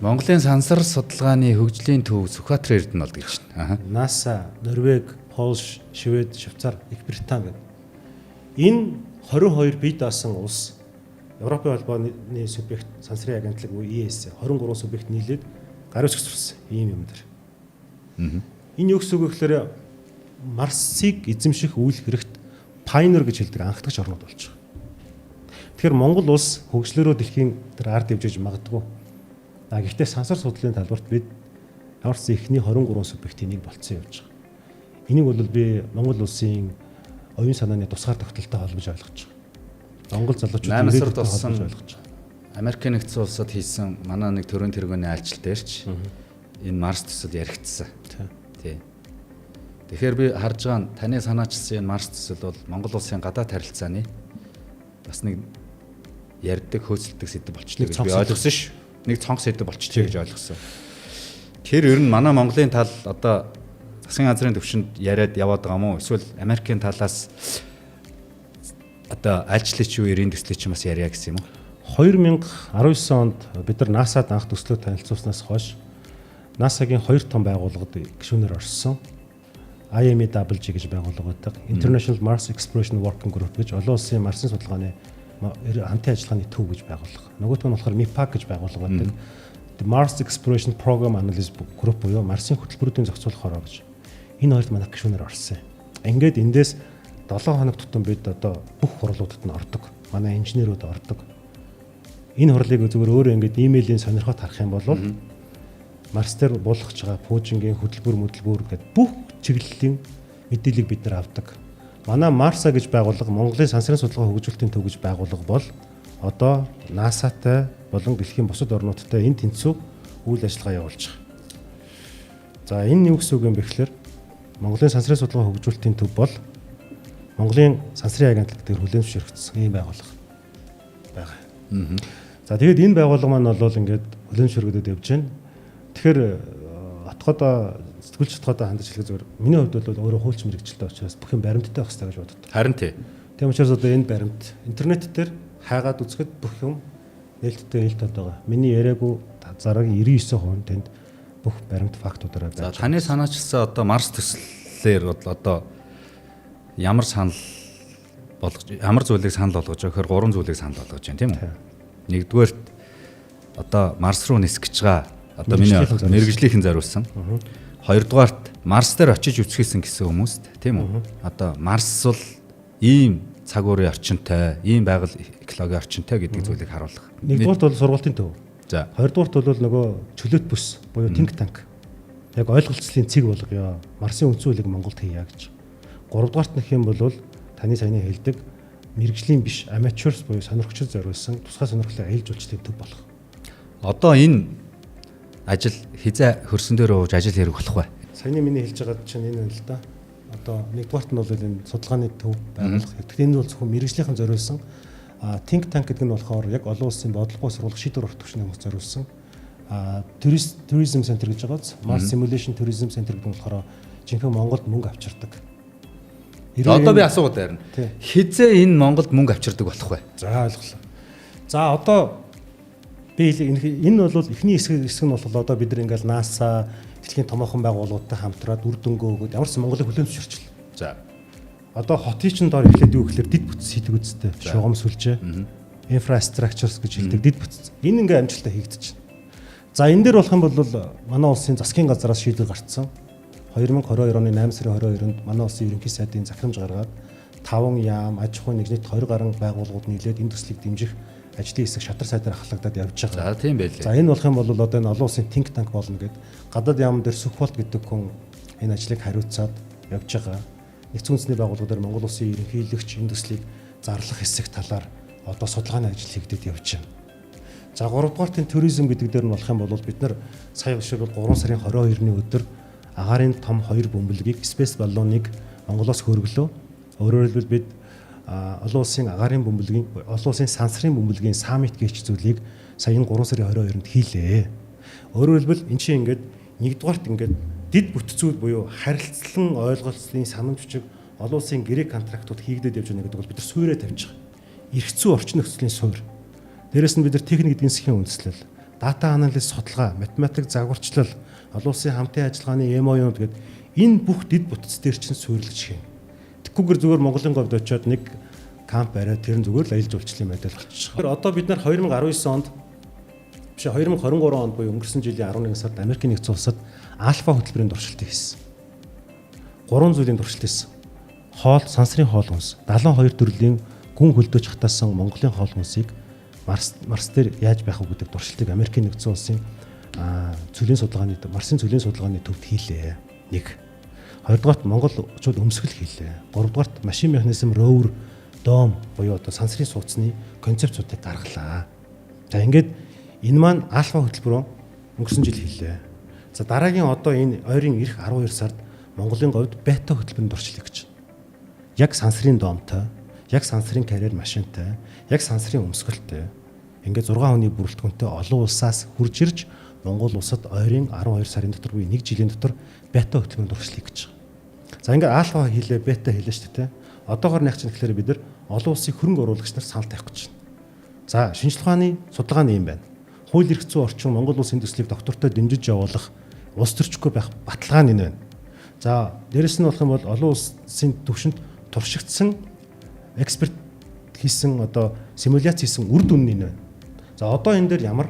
Монголын сансар судалгааны хөгжлийн төв Сүхбаатар Эрдэнэ бол гэж байна.
NASA, Норвег, Польш, Швед, Швейцар, Их Британи гэдэг. Энэ 22 бие даасан улс Европын холбооны субъект сансрын агентлаг буюу ESA 23 субъект нийлээд гар үсэг зурсан ийм юм дээр. Энэ юу гэсэн үг вэ гэхээр Марсыг эзэмших үйл хэрэгт pioneer гэж хэлдэг анхдагч орнууд болж байгаа. Тэгэхээр Монгол улс хөгжлөөрөө дэлхийн тэр ард явж магадгүй. А гэхдээ сансар судлалын талбарт бид ямар ч эхний 23 субъектийн нэг болцсон явж байгаа. Энийг бол би Монгол улсын оюун санааны тусгаар тогтолтой холбож ойлгож байгаа. Монгол залуучууд
8 сард болсон ойлгож байгаа. Америкийн нэгдсэн улсад хийсэн манай нэг төрийн тэргүүний айлчлал дээр ч энэ Марс төсөл яригдсан. Тий. Тэгэхээр би харж байгаа нь таны санаачилсан энэ Марс төсөл бол Монгол улсын гадаад харилцааны бас нэг ярьдаг, хөөцөлдөг сэдэв болчихлоо гэж би ойлгосон ш. Нэг цонх сэдэв болчихлоо гэж ойлгосон. Тэр ер нь манай Монголын тал одоо засгийн газрын төвшөнд яриад яваад байгаа мó? Эсвэл Америкийн талаас одоо айлчлалын чи юу 90 төслийг чи бас яриа гэсэн юм уу?
2019 онд бид нар NASA-д анх төслөө танилцуулснаас хойш NASA-гийн хоёр том байгууллагад гишүүнээр орсон. IMEWG гэж байгууллага байдаг. International Mars Exploration Working Group гэж олон улсын Марсын судалгааны хамтын ажиллагааны төв гэж байгууллага. Нөгөөх нь болохоор MIPAG гэж байгууллага байдаг. The Mars Exploration Program Analysis Group буюу Марсын хөтөлбөрүүдийн зохицуулах хороо гэж. Энэ хоёрт манай гишүүнээр орсон. Ингээд эндээс 7 хоног тутам бид одоо бүх хурлуудад нь ордог. Манай инженерүүд ордог. Энэ хурлыг зөвхөн өөрөө ингээд имэйлийн сонирхоод харах юм бол Марс дээр буулгах байгаа пуужингийн хөтөлбөр мөдөлбөр гэдэг бүх чиглэлийн мэдээллийг бид нар авдаг. Манай Марса гэж байгууллага Монголын сансрын судалгаа хөгжүүлэлтийн төв гэж байгууллага бол одоо NASA-тай болон дэлхийн бусад орнуудтай энэ тэнцүү үйл ажиллагаа явуулж байгаа. За энэ юу гэсэн үг юм бэ гэхээр Монголын сансрын судалгаа хөгжүүлэлтийн төв бол Монголын сансрын агентлаг дээр хүлээн зөвшөөрөгдсөн ийм байгууллага байгаа. За тэгээд энэ байгууллага маань бол ингээд хүлээн зөвшөөрөгдөд явж байна. Тэгэхээр отгодоо сэтгүүлч отгодоо хандаж хэлэх зүгээр миний хувьд бол өөрөө хуульч мэрэгчлээ учраас бүх юм баримттай байх хэрэгтэй гэж боддог.
Харин тий.
Тийм учраас одоо энэ баримт интернет дээр хайгаад үзэхэд бүх юм нээлттэй ээлтэд байгаа. Миний яриаггүй зараг 99% нь тэнд бүх баримт фактуудаараа
байж. За таны санаачилсан одоо Марс төслөөр одоо ямар санал болгож ямар зүйлийг санал болгож байгаа гэхээр гурван зүйлийг санал болгож байна тийм үү? Нэгдүгээрт одоо Марс руу нисэх гэж байгаа одоо миний мэргэжлийнхэн зориулсан. Хоёрдугаарт Марс дээр очиж үзэхээсэн гэсэн хүмүүст тийм үү? Одоо Марс бол ийм цаг уурын орчинтой, ийм байгаль экологийн орчинтой гэдэг зүйлийг харуулах.
Нэгдүгээрт бол сургалтын төв.
За.
Хоёрдугаарт бол нөгөө чөлөөт бүс буюу think tank. Яг ойлголцлын цэг болгоё. Марсын үндсэн хуулийг Монголд хийе гэж. Гуравдугаарт нэх юм бол таны саяны хэлдэг мэрэгжлийн биш amateurs буюу сонирхчид зориулсан тусгай сонирхлын аялал жуулчлалын төв болох.
Одоо энэ ажил хизээ хөрсөн дээр ууж ажил хэрэг болох вэ?
Саяны миний хэлж байгаа чинь энэ байна л да. Одоо нэгдүгээрт нь бол энэ судалгааны төв байгуулах. Тэгэхдээ энэ бол зөвхөн мэрэгжлийнхэн зориулсан. Think tank гэдэг нь болохоор яг олон улсын бодлогын сургууль шийдвэр гаргах түвшний хүмүүс зориулсан. Tourism center гэж байгаа биз? Mars Simulation Tourism Center гэдэг нь болохоор жинхэнэ Монголд мөнгө авчирдаг.
Одоо би асуугаад байна. Хизээ энэ Монголд мөнгө авчирдаг болох вэ?
За ойлголоо. За одоо би энэ бол эхний хэсэг нь бол одоо бид нар ингээл NASA дэлхийн томоохон байгууллагуудтай хамтраад үр дүнгөө өгөөд ямар ч Монголыг хүлээн зөвшөөрчлээ.
За.
Одоо хотын чин доор эхлээд юу гэхээр дэд бүтц хийдэг үсттэй. Шугам сүлжээ. Infrastructures гэж хэлдэг дэд бүтц. Энэ ингээ амжилттай хийгдчихэв. За энэ дээр болох юм бол манай улсын засгийн газараас шийдвэр гарцсан. 2022 оны 8 сарын 22-нд манай улсын ерөнхий сайдын захирамж гаргаад 5 яам, аж ахуйн нэгж нийт 20 гаруй байгууллагууд нийлээд энэ төслийг дэмжих ажлын хэсэг шатар сайдаар ахлагдаад явж байгаа.
За тийм байлээ.
За энэ болох юм бол одоо энэ олон улсын think tank болно гэд гадаад яам дээр Сүхболт гэдэг хүн энэ ажлыг хариуцаад явж байгаа. Нэгдсэн үндэсний байгууллагуудаар Монгол улсын ерөнхийлөгч энэ төслийг зарлах хэсэг талаар одоо судалгааны ажил хийгдээд явж байна. За гуравдугаарт энэ туризм гэдэг дээр нь болох юм бол бид нар сая жишээлбэл 3 сарын 22-ны өдөр агаарын том 2 бөмбөлгийг Space Balloon-ыг Монголоос хөргөлөө. Өөрөөр хэлбэл бид олон улсын агаарын бөмбөлгийн олон улсын сансрын бөмбөлгийн саммит гэж зүйлийг сая энэ 3 сарын 22-нд хийлээ. Өөрөөр хэлбэл эн чинь ингээд нэгдүгээрт ингээд дэд бүтцүүд буюу харилцлан ойлголцлын санамж бичиг олон улсын гэрээ контрактууд хийгдээд явж байна гэдэг бол бид нар суурэ тавьж байгаа. Эрх зүй орчин нөхцөлийн суурь. Дээрэс нь бид нар техник эдийн засгийн үндэслэл, дата анализ судалгаа, математик загварчлал, олон улсын хамтын ажиллагааны MOU-нууд гэдэг энэ бүх дэд бүтц дээр чинь суйрлаж хийнэ. Тэгхгүйгээр зүгээр Монголын говьд очиод нэг камп бариад тэр нь зүгээр л аялал жуулчлалын мэдээлэл болчих. Тэгэхээр одоо бид нар 2019 онд биш 2023 онд буюу өнгөрсөн жилийн 11 сард Америкийн нэгдсэн улсад альфа хөтөлбөрийн туршилтыг хийсэн. Гурван зүйлийн туршилт хийсэн. Хоол, сансрын хоол хүнс, 72 төрлийн гүн хөлдөөж хатаасан Монголын хоол хүнсийг Марс дээр яаж байх вэ гэдэг туршилтыг Америкийн нэгдсэн улсын цөлийн судалгааны Марсын цөлийн судалгааны төвд хийлээ. Нэг. Хоёрдугаарт монголчууд өмсгөл хийлээ. Гуравдугаарт машин механизм rover дом буюу одоо сансрын сууцны концепцуудыг гаргалаа. За ингээд энэ маань альфа хөтөлбөрөөр өнгөрсөн жил хийлээ. За дараагийн одоо энэ ойрын ирэх 12 сард Монголын говьд бета хөтөлбөрийн туршилт хийж байна. Яг сансрын домтой, яг сансрын карьер машинтай, яг сансрын өмсгөлтэй ингээд 6 хүний бүрэлдэхүүнтэй олон улсаас хурж ирж Монгол улсад ойрын 12 сарын дотор буюу 1 жилийн дотор бета хөтөлбөрийн туршилт хийж байгаа. За ингээд альфа хийлээ, бета хийлээ шүү дээ. Одоогор нэг чинь тэгэхээр бид нар олон улсын хөрөнгө оруулагч нар санал тавих гэж байна. За шинжлэх ухааны судалгаа нь юм байна. Хууль эрх зүйн орчин Монгол улсын төслийг доктортой дэмжиж явуулах улс төрчгүй байх баталгаа нь энэ байна. За дээрэс нь болох юм бол олон улсын төвшөнд туршигдсан эксперт хийсэн одоо симуляц хийсэн үр дүн нь энэ байна. За одоо энэ дээр ямар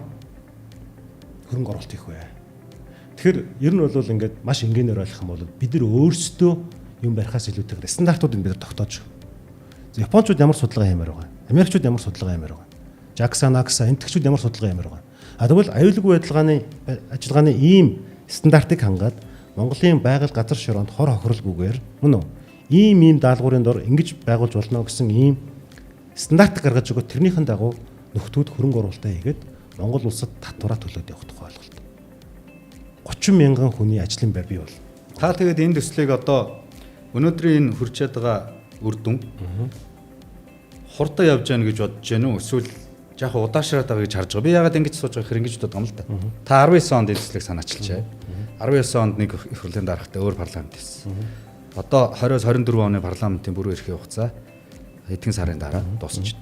хөрөнгө оруулалт хийх вэ? Тэгэхээр ер нь бол ингээд маш энгийнээр ойлгох юм бол бид нар өөрсдөө юм барихаас илүүтэйгээр стандартуудыг бид нар тогтоож. Япончууд ямар судалгаа хиймээр байгаа? Америкчууд ямар судалгаа хиймээр байгаа? JAXA, NASA энтгчүүд ямар судалгаа хиймээр байгаа? А тэгвэл аюулгүй байдлын ажиллагааны ийм стандартыг хангаад Монголын байгаль газар шороонд хор хохирлгүйгээр мөн үү? Ийм ийм даалгаврын дор ингэж байгуулж болно гэсэн ийм стандарт гаргаж өгөөд тэрнийхэн дагуу нөхдүүд хөрөнгө оруулалтаа хийгээд Монгол улсад татвараа төлөөд явах тухай ойлголт. 30 мянган хүний ажлын байр бий болно.
Та тэгээд энэ төслийг одоо өнөөдрийн энэ хүрчээд байгаа үр дүн хурдан явж гэнэ гэж бодож гэнэ үү? Эсвэл жаахан удаашраад байгаа гэж харж байгаа. Би яагаад ингэж сууж байгаа гэхээр ингэж боддог юм л да. Та 19 онд энэ төслийг санаачилжээ. 19 онд нэг их хурлын даргатай өөр парламент хийсэн. Одоо 20-24 оны парламентын бүрэн эрхийн хугацаа хэдхэн сарын дараа дуусчих.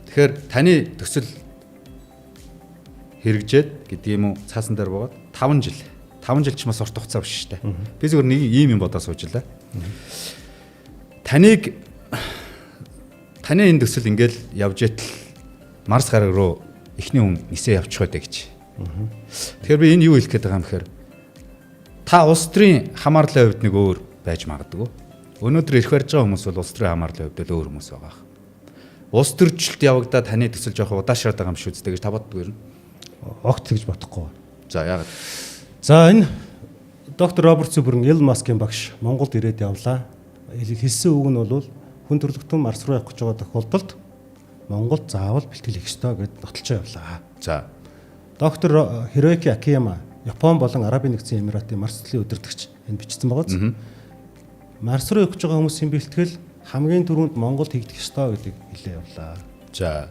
Тэгэхээр таны төсөл хэрэгжээд гэдэг юм уу цаасан дээр буугаад 5 жил. 5 жил ч бас урт хугацаа биш шүү дээ. Би зөвхөн нэг ийм юм бодоо сууж илаа. Таныг таны энэ төсөл ингээл явж итэл Марс гараг руу эхний хүн нисээ явчих байдаг гэж. Тэгэхээр би энэ юу хэлэх гээд байгаа юм гэхээр та улс төрийн хамаарлын хувьд нэг өөр байж магадгүй. Өнөөдөр эрх барьж байгаа хүмүүс бол улс төрийн хамаарлын хувьд л өөр хүмүүс байгаа. Улс төрчлөлт явагдаад таны төсөл жоохон удаашраад байгаа юм шүү дээ гэж та боддгоо юм.
Огт тэгж бодохгүй.
За яагаад?
За энэ доктор Роберт Зүберн Илон Маскын багш Монголд ирээд явлаа. Хэлсэн үг нь бол хүн төрөлхтөн Марс руу явах гэж байгаа тохиолдолд Монгол заавал бэлтгэл хийх ёстой гэд нотолцоо явлаа.
За
доктор Хироки Акияма Япон болон Арабын нэгдсэн Эмиратын Марс төслийн удирдагч энэ бичсэн байгаа биз. Марс руу явах гэж байгаа хүмүүсийн бэлтгэл хамгийн түрүүнд Монголд хийгдэх ёстой гэдгийг хэлээ явлаа.
За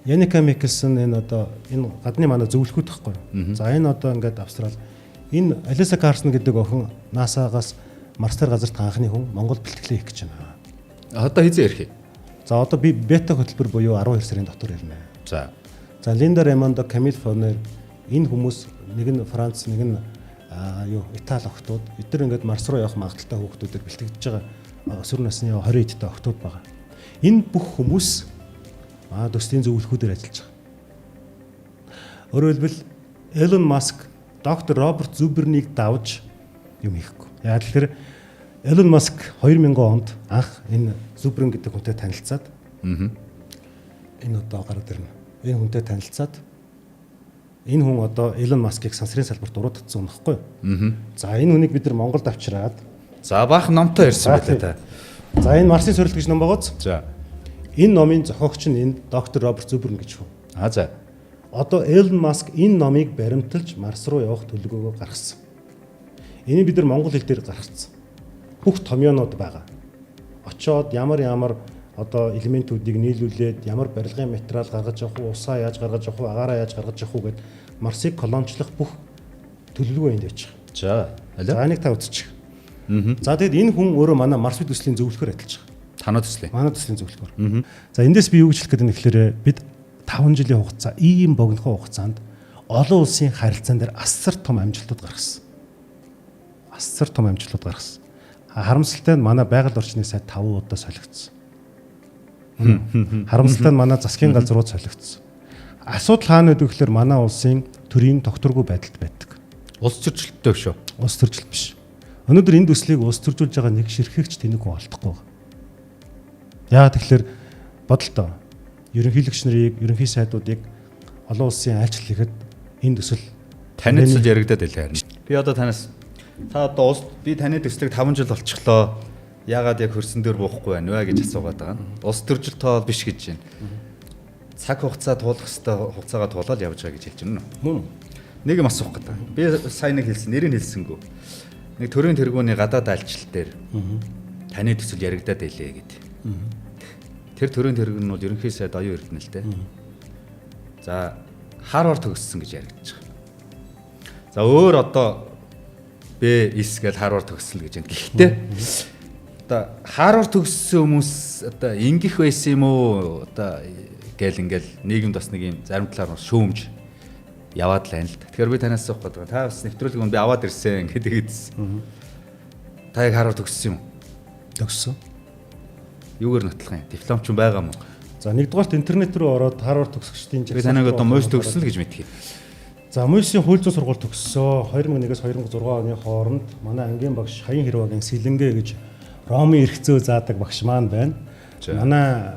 Яника Микелсон энэ одоо энэ гадны манай зөвлөхүүд байхгүй. За энэ одоо ингээд Австрал энэ Алиса Карсон гэдэг охин NASA-гаас Марс дээр газарт анхны хүн Монгол бэлтгэлээ хийх гэж байна.
Одоо хэзээ ярих юм?
За одоо би бета хөтөлбөр буюу 12 сарын дотор ярина.
За.
За, Линда Ремондо, Камил Форнер, энэ хүмүүс, нэг нь Франц, нэг нь юу, Итали охтууд. Эдгээр ингээд Марс руу явах магадлалтай хүүхдүүдээр бэлтгэж байгаа өсвөр насны 20 эдтэй охтууд байгаа. Энэ бүх хүмүүс төслийн зөвлөхүүдээр ажиллаж байгаа. Өөрөөр хэлбэл, Элон Маск доктор Роберт Зубернийг давж юм хийхгүй. Яг л тэр Элон Маск 2000 онд анх энэ Зуберн гэдэг хүнтэй танилцаад, энэ одоо гараад ирнэ. Энэ хүнтэй танилцаад, энэ хүн одоо Элон Маскыг сансрын салбарт уруудсан юм баггүй юу? За, энэ хүнийг бид нар Монголд авчираад
За, баахан номтой ирсэн байлаа та.
За, энэ Марсын сорилт гэж ном байгааз.
За.
Энэ номын зохиогч нь энэ доктор Роберт Зуберн гэж хүн.
А за.
Одоо Элон Маск энэ номыг баримталж Марс руу явах төлөвлөгөөгөө гаргасан. Энийг бид нар монгол хэл дээр гаргацсан. Бүх томьёонууд байгаа. Очоод ямар ямар одоо элементүүдийг нийлүүлээд ямар барилгын материал гаргаж авах уу, усаа яаж гаргаж авах уу, агаараа яаж гаргаж авах уу гэд Марсыг колоничлох бүх төлөвлөгөө энд байж байгаа.
За. Алё.
За, энийг та үзчих. За, тэгэд энэ хүн өөрөө манай Марс төслийн зөвлөхөөр ажиллаж байгаа.
Танаа төслийн.
Манай төслийн зөвлөхөөр. За, эндээс би юу гэж хэлэх гээд байна гэхээр бид 5 жилийн хугацаа, ийм богинохон хугацаанд олон улсын харилцаан дээр асар том амжилтууд гаргасан. Асар том амжилтууд гаргасан. Харамсалтай нь манай байгаль орчны сайд 5 удаа солигдсон. Харамсалтай нь манай засгийн газрууд солигдсон. Асуудал хаана байдаг гэхээр манай улсын төрийн тогтворгүй байдалд байдаг.
Улс төрчлөлттэй шүү.
Улс төрчлөлт биш. Өнөөдөр энэ төслийг улс төржүүлж байгаа нэг ширхэгч тэнэг хүн олдохгүй байгаа. Яагаад тэгэхээр бодолтой. Ерөнхийлөгч нарыг, ерөнхий сайдуудыг олон улсын айлчлал хийхэд энэ төсөл
Таны төсөл яригадаад байлаа харин. Би одоо танаас, та одоо улс, би таны төслийг 5 жил болчихлоо. Яагаад яг хөрсөн дээр буухгүй байна вэ гэж асуугаад байгаа. Улс төржилт тоол биш гэж байна. Цаг хугацаа туулах хэвээр хугацаагаа туулаад явж байгаа гэж хэлж байна уу?
Мөн.
Нэг юм асуух гэдэг. Би сайн нэг хэлсэн, нэрийг хэлсэнгүү. Нэг төрийн тэргүүний гадаад айлчлал дээр таны төсөл яригадаад байлээ гэд. Тэр төрийн тэргүүн нь бол ерөнхий сайд Оюун Эрдэнэ л дээ. За, Харвард төгссөн гэж яригдчих. За, өөр одоо Б S гэж Харвард төгссөн гэж байна. Гэхдээ одоо Харвард төгссөн хүмүүс одоо ингэх байсан юм уу? Одоо гээл ингээл нийгэмд бас нэг юм зарим талаар шүүмж яваад л байна л да. Тэгэхээр би танаас асуух гэдэг. Та бас нэвтрүүлэг би аваад ирсэн гэдэг хэдсэн. Та яг Харвард төгссөн юм уу?
Төгссөн.
Юугаар нотлох юм? Диплом ч байгаа юм уу?
За, нэгдүгээрт интернет рүү ороод Харвард төгсөгчдийн
Би танайг одоо МУИС төгссөн л гэж мэдхий.
За, МУИС-ийн хууль зүйн сургууль төгссөн. 2001-ээс 2006 оны хооронд манай ангийн багш Хаян Хэрвагийн Сэлэнгэ гэж Ромын эрх зүй заадаг багш маань байна. Манай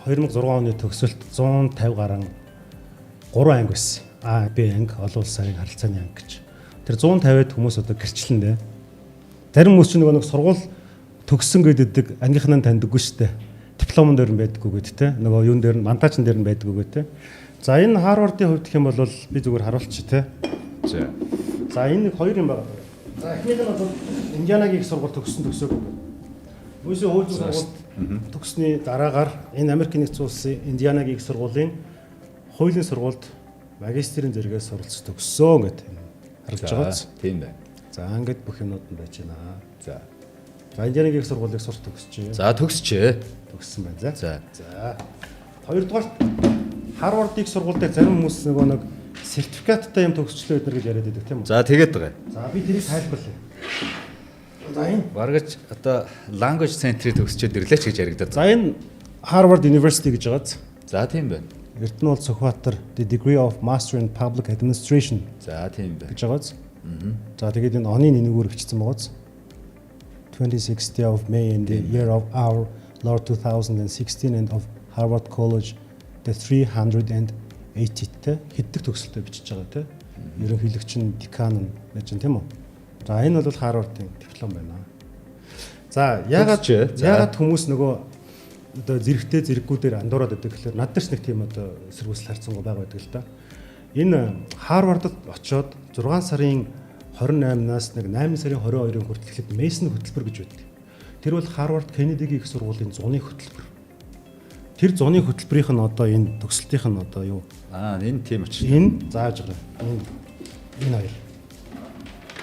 2006 оны төгсөлт 150 гаруй 3 анги байсан. А, Б анги, олон улсын харилцааны анги гэж. Тэр 150-д хүмүүс одоо гэрчлэн дээ. Зарим хүмүүс чинь нөгөө нэг сургууль төгссөн гэдэг ангийнхнаа таньдаггүй шүү дээ. Дипломон дээр нь байдаггүй гэдэг те. Нөгөө юун дээр нь, мантаачин дээр нь байдаггүй гэдэг те. За, энэ Харвардын хувьд гэх юм бол би зүгээр харуулчих те.
За.
За, энэ нэг хоёр юм байна. За, эхнийх нь бол Индианагийн их сургууль төгссөн төсөөгүй. МУИС-ийн хууль зүйн сургуульд төгссөний дараагаар энэ Америк нэгдсэн улсын Индианагийн их сургуулийн хуулийн сургуульд магистрийн зэрэгээр суралцж төгссөн гэдэг харагдаж байгаа биз.
Тийм байна.
За, ингээд бүх юмнууд нь байж байна.
За.
За, Индианагийн их сургуулийг сурч төгсжээ.
За, төгсчээ.
Төгссөн байна. За.
За.
За. Хоёрдугаарт Харвардын их сургууль дээр зарим хүмүүс нөгөө нэг сертификаттай юм төгсчлөө эднэр гэж яриад байдаг, тийм үү?
За, тэгээд байгаа.
За, би тэрийг тайлбарлая. За, энэ
Баргаж одоо language center-ийг төгсчөөд ирлээ ч гэж яригадаад.
За, энэ Harvard University гэж байгаа биз.
За, тийм байна.
Эрдэнэ бол Сүхбаатар, the degree of Master in Public Administration
За, тийм байна.
гэж байгаа биз. За, тэгээд энэ оны энэгээр бичсэн байгаа биз. 26th of May in the year of our Lord 2016 and of Harvard College the 380 те хэддэг төгсөлтөй бичиж байгаа те. Ерөнхийлөгч нь, декан нь байж байна, тийм үү? За, энэ бол Harvard-ын диплом байна. За, яагаад
Төгсчээ. За.
яагаад хүмүүс нөгөө одоо зэрэгтэй зэрэггүүдээр андуураад байдаг гэхээр над дээр ч нэг тийм одоо эсэргүүцэл харьцангуй байгаа байдаг л да. Энэ Харвардд очоод 6 сарын 28-наас нэг 8 сарын 22-ын хүртэл эхлээд Mason хөтөлбөр гэж байдаг. Тэр бол Харвард Кеннедигийн их сургуулийн зуны хөтөлбөр. Тэр зуны хөтөлбөрийнх нь одоо энэ төгсөлтийнх нь одоо юу?
Аа, энэ тийм учраас.
Энэ зааж байгаа. Энэ хоёр.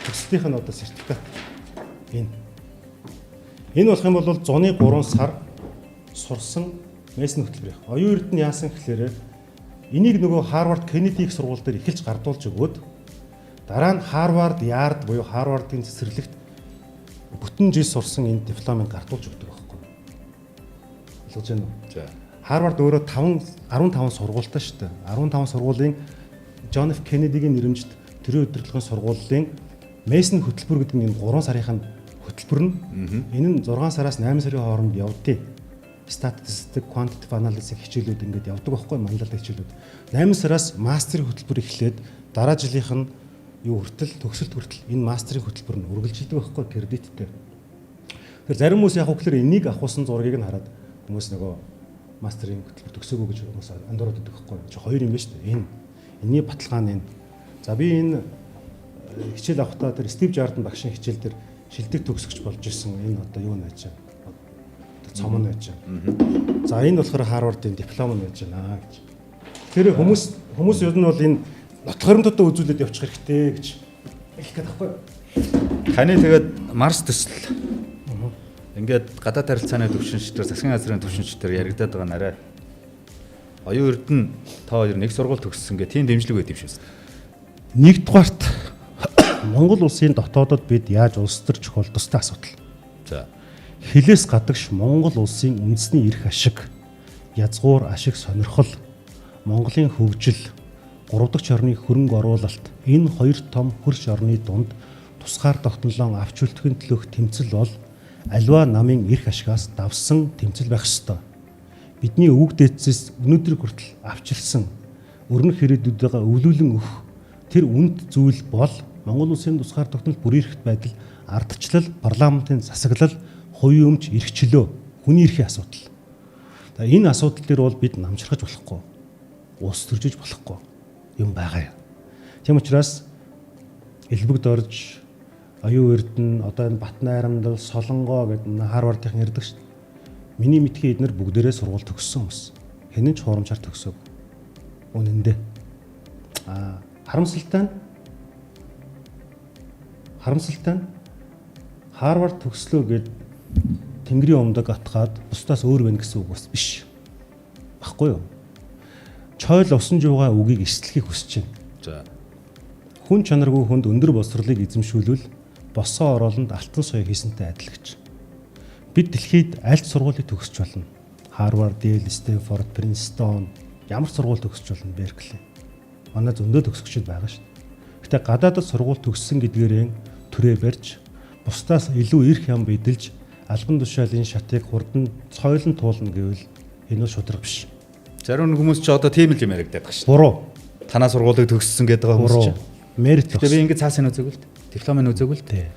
Төгсөлтийнх нь одоо сертификат. Энэ. Энэ болох юм бол зуны 3 сар сурсан Mason хөтөлбөрийнх. Оюун Эрдэнэ яасан гэхлээрэ Энийг нөгөө Харвард Кеннеди их сургууль дээр эхэлж гардуулж өгөөд дараа нь Харвард Ярд буюу Харвардын цэцэрлэгт бүтэн жил сурсан энэ дипломыг гардуулж өгдөг байхгүй. Ойлгож байна уу?
За.
Харвард өөрөө 5 15 сургуультай шүү дээ. 15 сургуулийн Джон Ф Кеннедигийн нэрэмжит төрийн удирдлагын сургуулийн Мейсон хөтөлбөр гэдэг нь энэ 3 сарын хөтөлбөр нь энэ нь 6 сараас 8 сарын хооронд явдیں۔ Статистик, quantitative analysis хичээлүүд ингээд явдаг байхгүй, манлайлалт хичээлүүд. 8 сараас мастерын хөтөлбөр эхлээд дараа жилийнх нь юу хүртэл, төгсөлт хүртэл энэ мастерын хөтөлбөр нь үргэлжилдэг байхгүй, кредиттэй. Тэгэхээр зарим хүмүүс яг хөглөр энийг авахсан зургийг нь хараад хүмүүс нөгөө мастерын хөтөлбөр төгсөөгүй гэж хүмүүс андуураад байдаг байхгүй. Чи хоёр юм байна шүү дээ. Энэ энэний баталгаа нь энэ. За, би энэ хичээл авахдаа тэр Стив Жарден багшийн хичээл дээр шилдэг төгсөгч болж исэн энэ одоо юу нэж байна? Цом нь байж байна. За, энэ болохоор Харвардын диплом нь байж байна гэж. Тэр хүмүүс ер нь бол энэ нотлох баримтуудаа үзүүлээд явчих хэрэгтэй гэж хэлэх гээд байхгүй юу?
Таны тэгээд Марс төсөл ингээд гадаад харилцааны төвшинч төр, засгийн газрын төвшинч төр яригадаад байгаа нь арай оюун эрдэнэ та хоёр нэг сургууль төгссөн гэх тийм дэмжлэг байд юм шиг.
Нэгдүгээрт, Монгол улсын дотоодод бид яаж улс төр чухал тустай асуудал.
За.
Хилээс гадагш Монгол улсын үндэсний эрх ашиг, язгуур ашиг сонирхол, Монголын хөгжил, гурав дахь орны хөрөнгө оруулалт, энэ хоёр том хөрш орны дунд тусгаар тогтнолон авч үлдэхин төлөөх тэмцэл бол альва намын эрх ашигаас давсан тэмцэл байх ёстой. Бидний өвөг дээдсээс өнөөдөр хүртэл авчирсан өрнөх ирээдүйдээ өвлүүлэн өгөх тэр үнд зүйл бол Монгол улсын тусгаар тогтнол, бүрийн эрхт байдал, ардчлал, парламентын засаглал, хувийн өмч, эрхчлөө, хүний эрхийн асуудал. За, энэ асуудал дээр бол бид намжирхаж болохгүй. Улс төржиж болохгүй юм байгаа юм. Тийм учраас элбэгд орж оюун эрдэнэ, одоо энэ Бат Найрамдал, Солонгоо гэдэг Харвардын ярьдаг шүү дээ. Миний мэдхийн эднэр бүгдээрээ сургууль төгссөн хүмүүс. Хинэн ч хуурамчаар төгсөөг. Үнэн дээр. Харамсалтай нь Харвард төгслөө гэд Тэнгэрийн умдаг атгаад бусдаас өөр байна гэсэн үг бас биш. Баггүй юу? Чойл усан жуугаа үгийг эрсдлэхийг хүсэж байна.
За.
Хүн чанаргүй хүнд өндөр боловсролыг эзэмшүүлвэл босоо ороолонд алтан соёо хийсэнтэй адил гэж. Бид дэлхийд аль ч сургуулийг төгсч болно. Харвард, Yale, Stanford, Princeton ямар ч сургууль төгсч болно, Беркли. Манай зөндөө төгсөгчд байгаа шүү дээ. Гэтэ гадаадд сургууль төгссөн гэдгээрээ түрээ барьж, бусдаас илүү эрх ям биедэлж, албан тушаалын шатыг хурдан цойлон туулна гэвэл энэ бол шударга биш.
Зарим нэг хүмүүс ч одоо тийм л юм яригадаад байгаа шүү.
Буруу.
Танаа сургуулийг төгссөн гэдэг байгаа хүмүүс чинь.
Мерит.
Гэтэ би ингэ цаасыг үзээгүй л дээ. Дипломыг үзээгүй л дээ.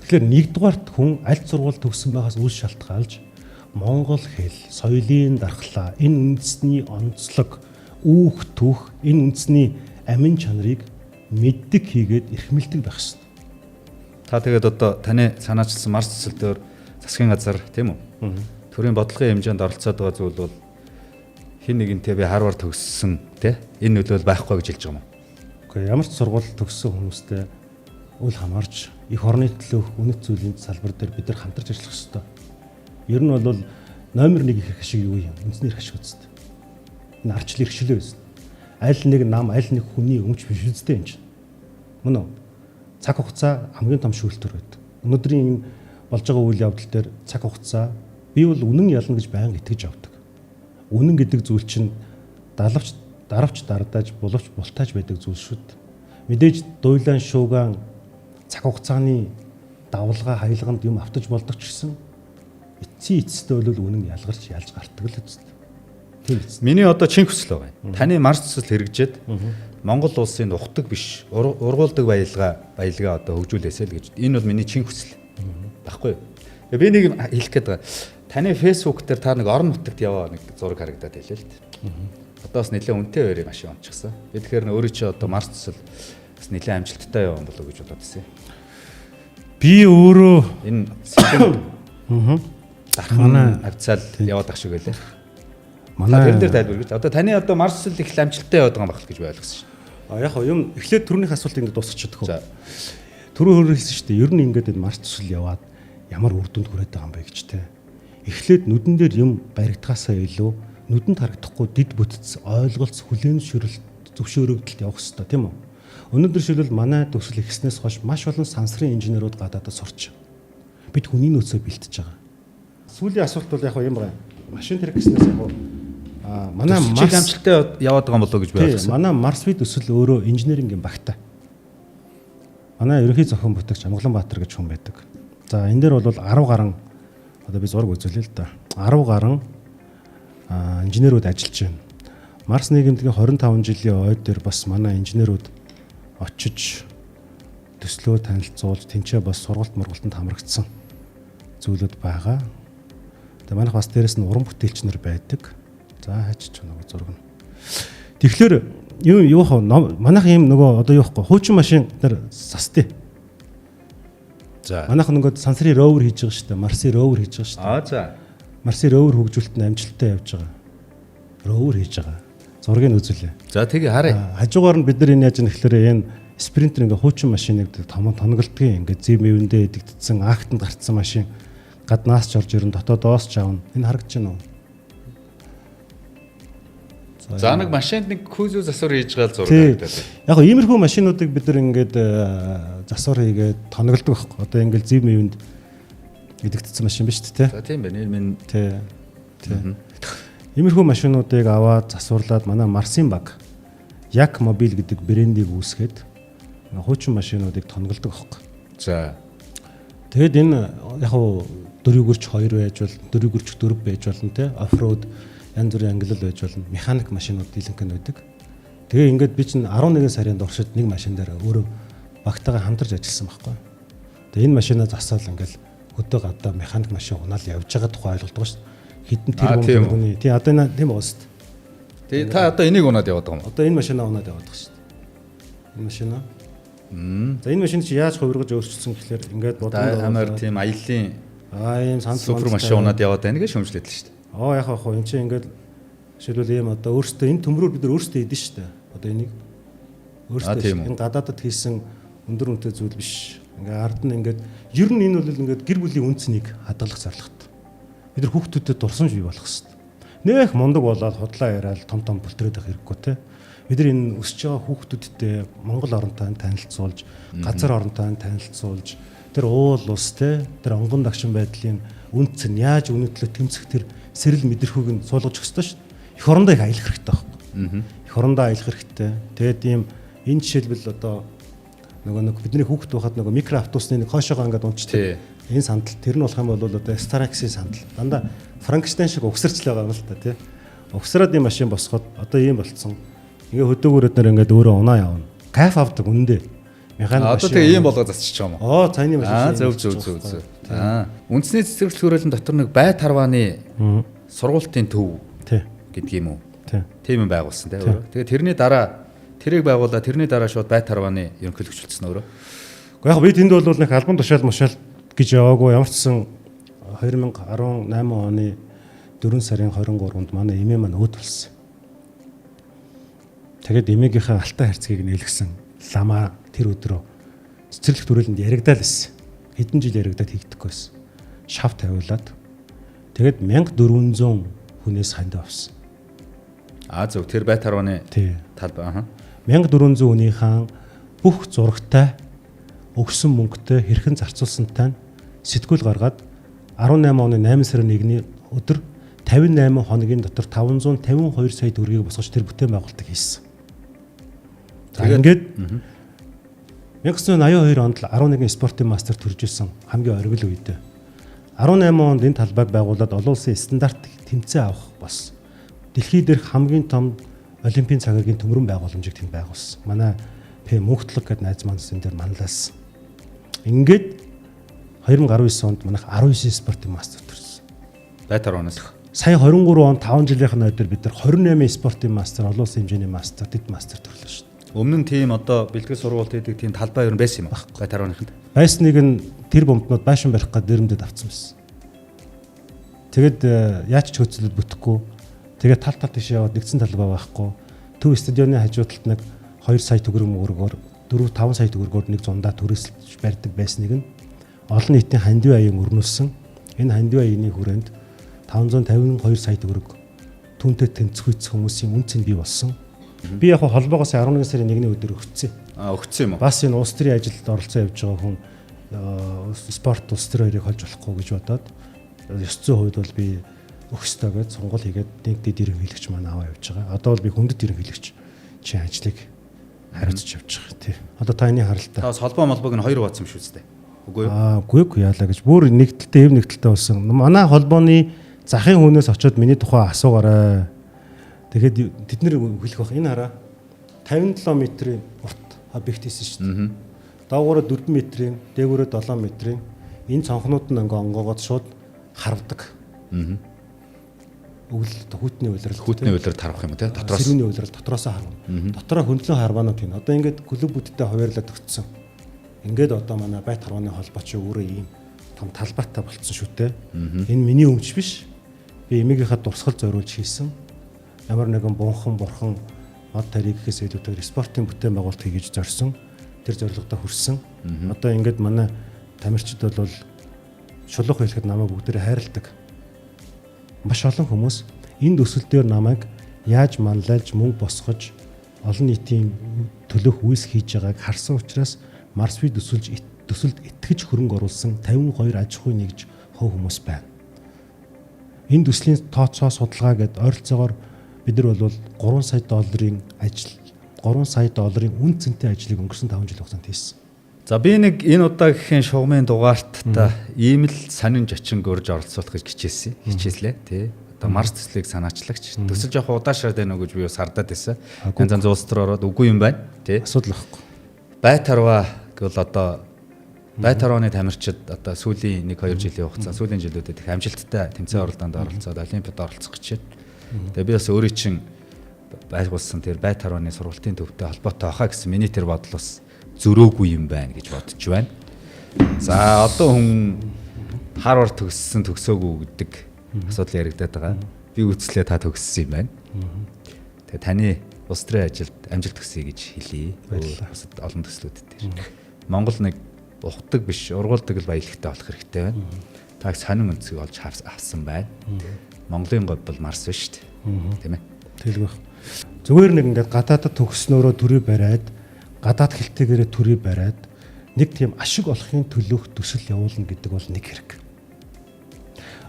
Тэгэхээр нэгдүгээрт хүн аль сургууль төгссөн байгаас үл шалтгаалж монгол хэл, соёлын дархлаа, энэ үндэсний онцлог, үүх түүх, энэ үндэсний амин чанарыг мэддэг хийгээд эрхмэлдэг байх ёстой.
Та тэгээд одоо таны санаачилсан Марс төсөл дээр засгийн газар тийм үү? Төрийн бодлогын хэмжээнд оролцоод байгаа зүйл бол хин нэгэнтэй би Харвард төгссөн тий энэ нөлөөл байхгүй гэж хэлж байгаа юм уу?
Үгүй, ямар ч сургууль төгссөн хүмүүстэй үл хамаарч эх орны төлөөх үнэт зүйлийн салбар дээр бид нар хамтарч ажиллах ёстой. Ер нь бол номер 1 эрх ашиг юу юм? Үндэсний эрх ашиг үст. Энэ арчил эрхчлөө үст. Аль нэг нам, аль нэг хүний өмч биш үстэй юм чинь. Мөн үү? Цаг хугацаа хамгийн том шүүлтүр байдаг. Өнөөдрийн энэ болж байгаа үйл явдал дээр цаг хугацаа, би бол үнэн ялна гэж байнга итгэж авдаг. Үнэн гэдэг зүйл чинь далавч даравч дардааж, булавч бултааж байдаг зүйл шүү дээ. Мэдээж дуйлан шуугаан цаг хугацааны давлгаа хаялганд юм автаж болдог ч гэсэн эцсийн эцэстээ бол үнэн ялгарч ялж гардаг л үст. Тийм биз.
Миний одоо чин хүсэл байгаа юм. Таны Марс төсөл хэрэгжээд Монгол улсын ухдаг биш, ургуулдаг баялгаа одоо хөгжүүлээсэй л гэж. Энэ бол миний чин хүсэл. Баггүй юу? Би нэг юм хэлэх гээд байгаа. Таны Facebook дээр та нэг орон нутагт яваа нэг зураг харагдаад байлаа л дээ. Одоо бас нэлээд үнэтэй байрыг машин ончихсан. Би тэгэхээр өөрөө чи одоо Марс төсөл бас нэлээд амжилттай явсан болов уу гэж бодоод байсан.
Би өөрөө
энэ сэдв дархан авцаал яваад ах шиг байлаа.
Манай
тэр дээр тайлбар гэж. Одоо таны одоо Марс төсөл их амжилттай яваад байгаа юм байх л гэж би ойлгосон шин.
А яг юм эхлээд түрүүнийх асуултыг ингэ дуусгачих чадах уу?
За.
Түрүү хөрөө хэлсэн шүү дээ. Ер нь ингээд энэ Марс төсөл яваад ямар үр дүнд хүрээд байгаа юм бэ гэж те. Эхлээд нүдэн дээр юм баригдахаасаа илүү Нүдэнд харагдахгүй дэд бүтц, ойлголц, хүлээн зөвшөөрөлт, зөвшөөрөгдөлт явах хэрэгтэй, тийм үү? Өнөөдөр жишээлбэл манай төсөл ихснээс хойш маш олон сансрын инженерүүд гадаадад сурч. Бид хүний нөөцөө бэлтэж байгаа. Сүүлийн асуулт бол яг юм байна. Машин тэрэг гэснээс яг манай
Марс амжилттай яваад байгаа юм болоо гэж би
ойлгосон. Манай Марс би төсөл өөрөө инженерингийн багтай. Манай ерөнхий зохион бүтээгч Амгаланбаатар гэж хүн байдаг. За энэ дээр бол 10 гаруй одоо би зураг үзүүлээ л да. 10 гаруй инженерүүд ажиллаж байна. Марс нийгэмдгийн 25 жилийн ой дээр бас манай инженерүүд очиж төслөө танилцуулж тэнцээ бас сургалт мургалтанд хамрагдсан зүйлүүд байгаа. Тэгээ манайх бас дээрэс нь уран бүтээлч нар байдаг. За хайч ч нөгөө зураг нь. Тэгэхээр юу хав манайх юм нөгөө одоо юу ихгүй хуучин машин нар састай. За. Манайх нөгөө сансрын rover хийж байгаа шүү дээ. Марсын rover хийж байгаа шүү дээ.
Аа за.
Марсын rover хөгжүүлэлт нь амжилттай явж байгаа. Rover хийж байгаа. Зургийг үзүүлээ.
За тэгээ харъя.
Хажуугаар нь бид нар энэ яаж нэхлээр энэ спринтер ингээ хуучин машиныг том тоноглодгийн ингээ зэв мэвэндээ эдэгдсэн актанд гарцсан машин гаднаас ч орж ирэн дотоодоос ч авна. Энэ харагдаж байна уу?
За нэг машинд нэг кузу засвар хийж байгаа л зураг харагдаад
байна. Яг иймэрхүү машинуудыг бид нар ингээд засвар хийгээд тоноглодог байхгүй. Одоо ингээд зэв мэвэнд эдэгдсэн машин биш үү те?
За тийм байна. Энэ
тий. Тий. Иймэрхүү машинуудыг аваад засварлаад манай Марсын баг Як мобил гэдэг брендийг үүсгээд хуучин машинуудыг тоноглодог байхгүй.
За.
Тэгэд энэ яг хуу 4-ийг 2 байж бол 4-ийг 4 байж болно те. Оффроуд янз бүрийн ангилал байж болно. Механик машинууд дийлэнх нь байдаг. Тэгээ ингээд би чинь 11 сарын туршид нэг машин дээр өөрөө багтайгаа хамтарч ажилласан байхгүй. Тэгээ энэ машинаа засаал ингээд хөдөө гадаа механик машин унаал явж байгаа тухай ойлголдог шүү дээ. Хэдэн тэр хүний. Тий одоо энэ тийм байгаа шүү дээ.
Тэгээ та одоо энийг унаад яваад байгаа юм.
Одоо энэ машинаа унаад яваад байгаа шүү дээ. Энэ машинаа. За энэ машин чи яаж хувиргаж өөрчилсөн гэхлээр ингээд
бодсон амар тийм аяллаа
ийм
супер машин унаад яваад байна гэж шөмжлээд л шүү дээ.
Аа яг хаа энэ чи ингээд жишээлбэл ийм одоо өөртөө энэ төмрөөр бид нар өөртөө идэн шүү дээ. Одоо энийг өөртөө энэ гадаадд хийсэн өндөр үнэтэй зүйл биш. Ингээ ард нь ингээд ер нь энэ бол ингээд гэр бүлийн үнцнийг хадгалах зорилготой. Бид нар хүүхдүүдэд дурсамж бий болох хэрэгтэй. Нэх мундаг болоод худлаа яриад том том бүлтрээд байх хэрэггүй те. Бид нар энэ өсөж байгаа хүүхдүүдтэй Монгол оронтой танилцуулж, газар оронтой танилцуулж, тэр уул ус те, тэр онгон дагшин байдлын үнц нь яаж өнөөдлөө тэмцэх тэр сэрэл мэдрэхүйг нь суулгаж өгөх ёстой шүү дээ. Эх орондоо их аялах хэрэгтэй байхгүй. Эх орондоо аялах хэрэгтэй. Тэгээд ийм энэ жишээлбэл одоо нөгөө нэг бидний хүүхэд байхад нөгөө микро автобусны нэг хойшоогоо ингээд унцдаг. Энэ сандал тэр нь болох юм бол одоо Starax-ийн сандал. Дандаа Франкенштайн шиг угсарч л байгаа юм л та тий. Угсраад ийм машин босгоод одоо ийм болцсон. Ингээ хөдөөгөөр өднөр ингээд өөрөө унаа явна. Кайф авдаг үндэ.
Механик машин. Одоо тэгээ ийм болгоо засчих юм
уу? Цайны машин.
Аа зөв. Аа үндэсний цэцэрлэг хүрээлэн дотор нэг бай тарвааны сургуулийн төв гэдэг юм уу? Тийм юм байгуулсан тий. Тэгээ тэрний дараа тэрийг байгуулаа тэрний дараа шууд бай тарвааны ерөнхийлөгч болсон өөрөө.
Гэхдээ яг би тэнд бол нэг албан тушаал мушаал гэж яваагүй ямар ч сан 2018 оны 4 сарын 23-нд манай эмээ маань өөд болсон. Тэгээд эмээгийнхээ алтай харьцгийг нээлгсэн ламаа тэр өдрөө цэцэрлэг түрээлэнд яригдаал байсан. Хэдэн жил яригдаад хийгдэхгүй байсан. Шав тавиулаад тэгээд 1400 хүнээс хандив авсан.
Аа зөв тэр бай тарвааны талбай аа.
1400 хүнийхэн бүх зурагтай өгсөн мөнгөтэй хэрхэн зарцуулсантай нь сэтгүүл гаргаад 18 оны 8 сарын 1-ний өдөр 58 хоногийн дотор 552 сая төгрөгийг босгож тэр бүтээн байгуулалтыг хийсэн. За ингээд 1982 онд л 11 спортын мастер төрж исэн хамгийн оргил үед. 18 онд энэ талбайг байгуулад олон улсын стандарт тэмцээн авах болсон. Дэлхий дээрх хамгийн том олимпийн цагиргийн төмөрөн байгууламжийг тэнд байгуулсан. Манай П Мөнхтлог гэдэг найз маань энэ дээр манлайлсан. Ингээд 2019 онд манайх 19 спортын мастер төрсөн.
Байтар оноос.
Сая 23 он 5 жилийнх нь өдөр бид нар 28 спортын мастер, олон улсын хэмжээний мастер, дэд мастер төрлөө шүү дээ.
Өмнө нь тийм одоо бэлтгэл сургуульд хийдэг тийм талбай ер нь байсан юм аа. Байтар оныхонд.
Байсныг нь тэр бомбнууд байшин барих гээд дэрэмдэд авцсан байсан. Тэгэд яаж ч хөөцлөд бүтэхгүй. Тэгээд тал тал тийш яваад нэгдсэн талбай байхгүй. Төв стадионы хажуу талд нэг 2 сая төгрөг мөгрөгөөр 4 5 сая төгрөгөөр нэг зундаа түрээсэлж барьдаг байсныг нь олон нийтийн хандив аян өрнүүлсэн. Энэ хандив аяны хүрээнд 552 сая төгрөг Түүнтэй тэмцэх хүмүүсийн үн цэн бий болсон. Би яг холбоогоос 11 сарын 1-ний өдөр өгцсөн.
Аа, өгцсөн юм уу?
Бас энэ улс төрийн ажилд оролцоо явж байгаа хүн спорт улс төр хоёрыг холж болохгүй гэж бодоод ёс зүйн хувьд бол би өгөх ёстой гэж сонгуул хийгээд нэг дэд ерөнхийлөгч маань аваа явж байгаа. Одоо бол би хүндэт ерөнхийлөгч чинь ажлыг хариуцж явж байгаа тий. Одоо та энэ харалтаа.
Та бас холбоо молбоог нь хоёр хуваацсан юм шүү дээ. Үгүй юу?
Аа, үгүй яалаа гэж. Бүр нэгдэлтэй, эв нэгдэлтэй болсон. Манай холбооны захын хүнээс очиод миний тухай асуугаарай. Тэгэхэд тэд нэр хэлэх бах. Энэ хараа 57 метрийн урт объект хийсэн шүү дээ. Доогоороо 4 метрийн, дээгүүрээ 7 метрийн энэ цонхнууд нь ингээ онгоогоод шууд харвдаг. Өвөл хүүтний улирал.
Хүүтний улирал тарвах юм уу те? Дотроос.
Сэрүүний улирал дотроосоо харвна. Дотроо хөндлөн харваанууд тийм. Одоо ингээд клубүүдтэй хуваарлаад өгцсөн. Ингээд одоо манай байт харвааны холбоо чи өөрөө ийм том талбайтай болцсон шүү дээ. Энэ миний өмч биш. Би эмээгийнхаа дурсгал зориулж хийсэн. Ямар нэгэн бунхан бурхан мод тариг гэхээс илүүтэйгээр спортын бүтээн байгуулалт хий гэж зорьсон. Тэр зорилгодоо хүрсэн. Одоо ингээд манай тамирчид бол шулуух хэлэхэд намайг бүгдээрээ хайрладаг. Маш олон хүмүүс энэ төсөл дээр намайг яаж манлайлж мөнгө босгож олон нийтийн төлөөх үйлс хийж байгааг харсан учраас Марсви төсөлд итгэж хөрөнгө оруулсан 52 аж ахуйн нэгж хувь хүмүүс байна. Энэ төслийн тооцоо судалгаа гэдээ ойролцоогоор бид нар бол 3 сая долларын ажил 3 сая долларын үн цэнтэй ажлыг өнгөрсөн 5 жилийн хугацаанд хийсэн.
За би нэг энэ удаагийн шугамын дугаарт та ийм л сонин жочин гөрж оролцуулах гэж хичээсэн. Хичээслээ тий. Одоо Марс төслийг санаачлагч. Төсөл жоох удаашраад байна уу гэж би бас хардаад байсан. Янз янз улс төр ороод үгүй юм байна тий.
Асуудал байхгүй.
Байт харваа гэвэл одоо байт харвааны тамирчид одоо сүүлийн 1-2 жилийн хугацаа сүүлийн жилүүдэд их амжилттай тэмцээн оролдоонд оролцоод олимпиад оролцох гэж байна. Тэгээ би бас өөрийн чинь байгуулсан тэр байт харвааны сургалтын төвтэй холбоотой хаа гэсэн миний тэр бодол бас зөрөөгүй юм байна гэж бодож байна. За одоо хүн Харвард төгссөн төгсөөгүй гэдэг асуудал яригадаад байгаа. Би үзлээ та төгссөн юм байна. Тэгээ таны улс төрийн ажилд амжилт хүсье гэж хэлье.
Баярлалаа.
Бусад олон төслүүд дээр. Монгол нэг ухдаг биш, ургуулдаг л баялагтай болох хэрэгтэй байна. Тааг сонин өнцгийг олж авсан байна. Монголын говь бол Марс биш шүү дээ. Тийм ээ.
Тэгэлгүй. Зүгээр нэг ингээд гадаадад төгснөөрөө төрий бариад гадаад хэлтэйгээрээ төрий бариад нэг тийм ашиг олохын төлөөх төсөл явуулна гэдэг бол нэг хэрэг.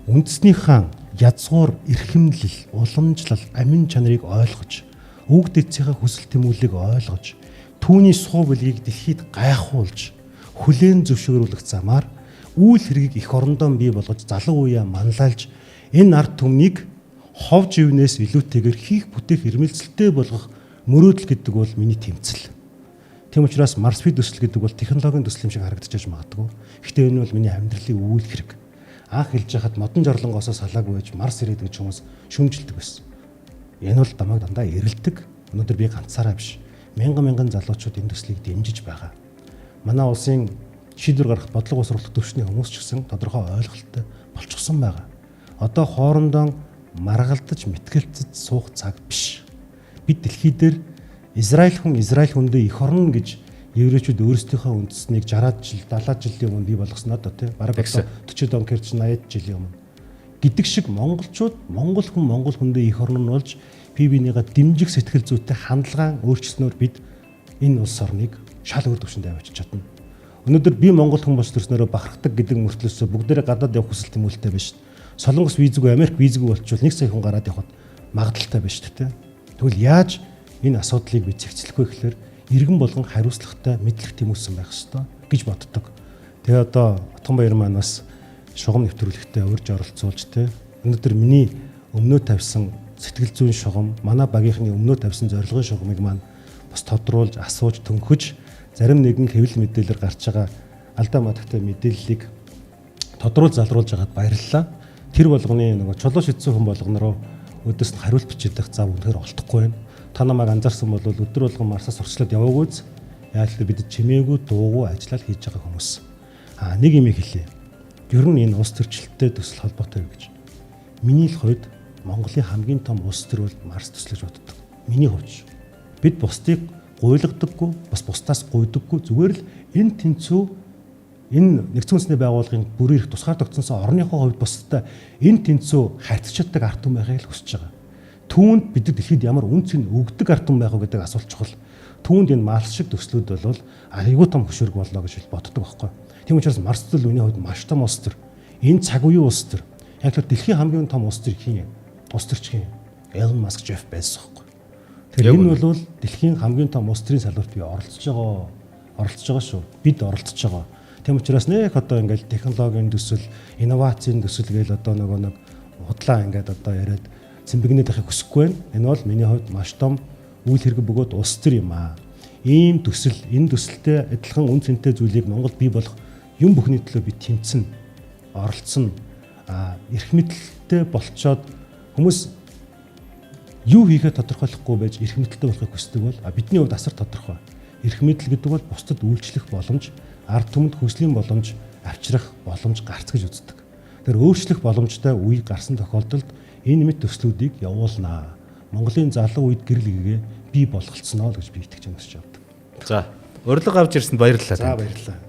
Үндэснийхээ язгуур, эрхэмлэл, уламжлал, амин чанарыг ойлгож, өвөг дэдсийнхээ хүсэл тэмүүллийг ойлгож, түүний суу бэлгийг дэлхийд гайхуулж, хүлээн зөвшөөрүүлэх замаар үйл хэргийг эх орондоо бий болгож залуу үеэ манлайлж энэ ард түмнийг хов живнээс илүүтэйгээр хийх бүтээх эрмэлзэлтэй болгох мөрөөдөл гэдэг бол миний тэмцэл. Тийм учраас Марсви төсөл гэдэг бол технологийн төсөл юм шиг харагдчихаж магадгүй. Гэхдээ энэ бол миний амьдралын үйл хэрэг. Анх хэлж байхад модон жорлонгоосоо салаагүй байж Марс ирээд гэж хүмүүс шүмжилдэг байсан. Энэ бол дамайг дандаа эрэлдэг. Өнөөдөр би ганцаараа биш. Мянган мянган залуучууд энэ төслийг дэмжиж байгаа. Манай улсын шийдвэр гаргах бодлого боловсруулах төвшний хүмүүс ч гэсэн тодорхой ойлголттой болчихсон байгаа. Одоо хоорондоо маргалдаж мэтгэлцэж суух цаг биш. Бид дэлхий дээр Израиль хүн Израиль хүндээ эх орно гэж еврейчүүд өөрсдийнхөө үндэснийг 60 жил 70 жилийн өмнө бий болгосон одоо тий. Бараг одоо 40 донкер чинь 80 жилийн өмнө гэдэг шиг монголчууд монгол хүн монгол хүндээ эх орн нь болж бие биенийгээ дэмжих сэтгэл зүйтэй хандлагаа өөрчилснөөр бид энэ улс орныг шал өөр түвшинд авчиж чадна. Өнөөдөр би монгол хүн болж төрснөөрөө бахархдаг гэдэг мөртлөөсөө бүгдээрээ гадаад явах хүсэл тэмүүлэлтэй биш. Солонгос визгүй, Америк визгүй болчвол 1 сая хүн гараад явхад магадлалтай биш үү? Тэгвэл яаж энэ асуудлыг би зэгцлэх вэ гэхээр иргэн болгон хариуцлагатай мэдлэг тэмүүлсэн байх ёстой гэж боддог. Тэгээ одоо Отгонбаяр маань бас шугам нэвтрүүлэгтээ урьж оролцуулж те. Өнөөдөр миний өмнөө тавьсан сэтгэл зүйн шугам, манай багийнхны өмнөө тавьсан зорилгын шугамыг маань бас тодруулж, асууж, төнхөж зарим нэгэн хэвлэл мэдээлэлээр гарч байгаа алдаа мадагтай мэдээллийг тодруулж залруулж байгаад баярлалаа. Тэр болгоны нөгөө чулуу шидсэн хүн болгоно руу өдөөс нь хариулт бичиж байх зав үнэхээр олдохгүй байна. Та намайг анзаарсан бол өдөр болгон Марсаас сурчлаад яваагүй з. Яг л бид чимээгүй дуугүй ажиллал хийж байгаа хүмүүс. Аа нэг юм хэлье. Ер нь энэ улс төрчлөлттэй төсөл холбоотой юу гэж. Миний л хувьд Монголын хамгийн том улс төр бол Марс төсөл гэж боддог. Миний хувьд. Бид бусдыг гуйлгадаггүй, бас бусдаас гуйдаггүй. Зүгээр л энэ тэнцүү энэ нэгдсэн үндэсний байгууллагын бүрийн эрх тусгаар тогтсонсоо орныхоо хувьд бусдад энэ тэнцүү харьцаж чаддаг ард түмэн байхыг л хүсэж байгаа. Түүнд бид нар дэлхийд ямар үн цэн өгдөг ард түмэн байх вэ гэдэг асуулт чухал. Түүнд энэ Марс шиг төслүүд бол аягүй том хөшүүрэг болно гэж боддог байхгүй. Тийм учраас Марс төсөл миний хувьд маш том улс төр. Энэ цаг үеийн улс төр. Яг л дэлхийн хамгийн том улс төр хин юм? Улс төрч хин юм? Elon Musk, Jeff Bezos байхгүй. Тэгэхээр энэ бол дэлхийн хамгийн том улс төрийн салбарт би оролцож байгаа шүү. Бид оролцож байгаа. Тийм учраас нэх одоо ингээл технологийн төсөл, инновацийн төсөл гээл одоо нөгөө нэг худлаа ингээд одоо яриад цэмбэгнээд байхыг хүсэхгүй байна. Энэ бол миний хувьд маш том үйл хэрэг бөгөөд улс төр юм аа. Ийм төсөл, энэ төсөлтэй адилхан үн цэнтэй зүйлийг Монгол бий болох юм бүхний төлөө би тэмцэн, оролцсон, эрх мэдэлтэй болцоод хүмүүс юу хийхээ тодорхойлохгүй байж эрх мэдэлтэй болохыг хүсдэг бол бидний хувьд асар тодорхой. Эрх мэдэл гэдэг бол бусдад үйлчлэх боломж, ард түмэнд хөгжлийн боломж авчрах боломж гарц гэж үздэг. Тэр өөрчлөх боломжтой үе гарсан тохиолдолд энэ мэт төслүүдийг явуулнаа. Монголын залуу үед гэрэл гэгээ бий болголцсноо л гэж би итгэж өнөсч явдаг.
За, урилга авч ирсэнд баярлалаа.
За, баярлалаа.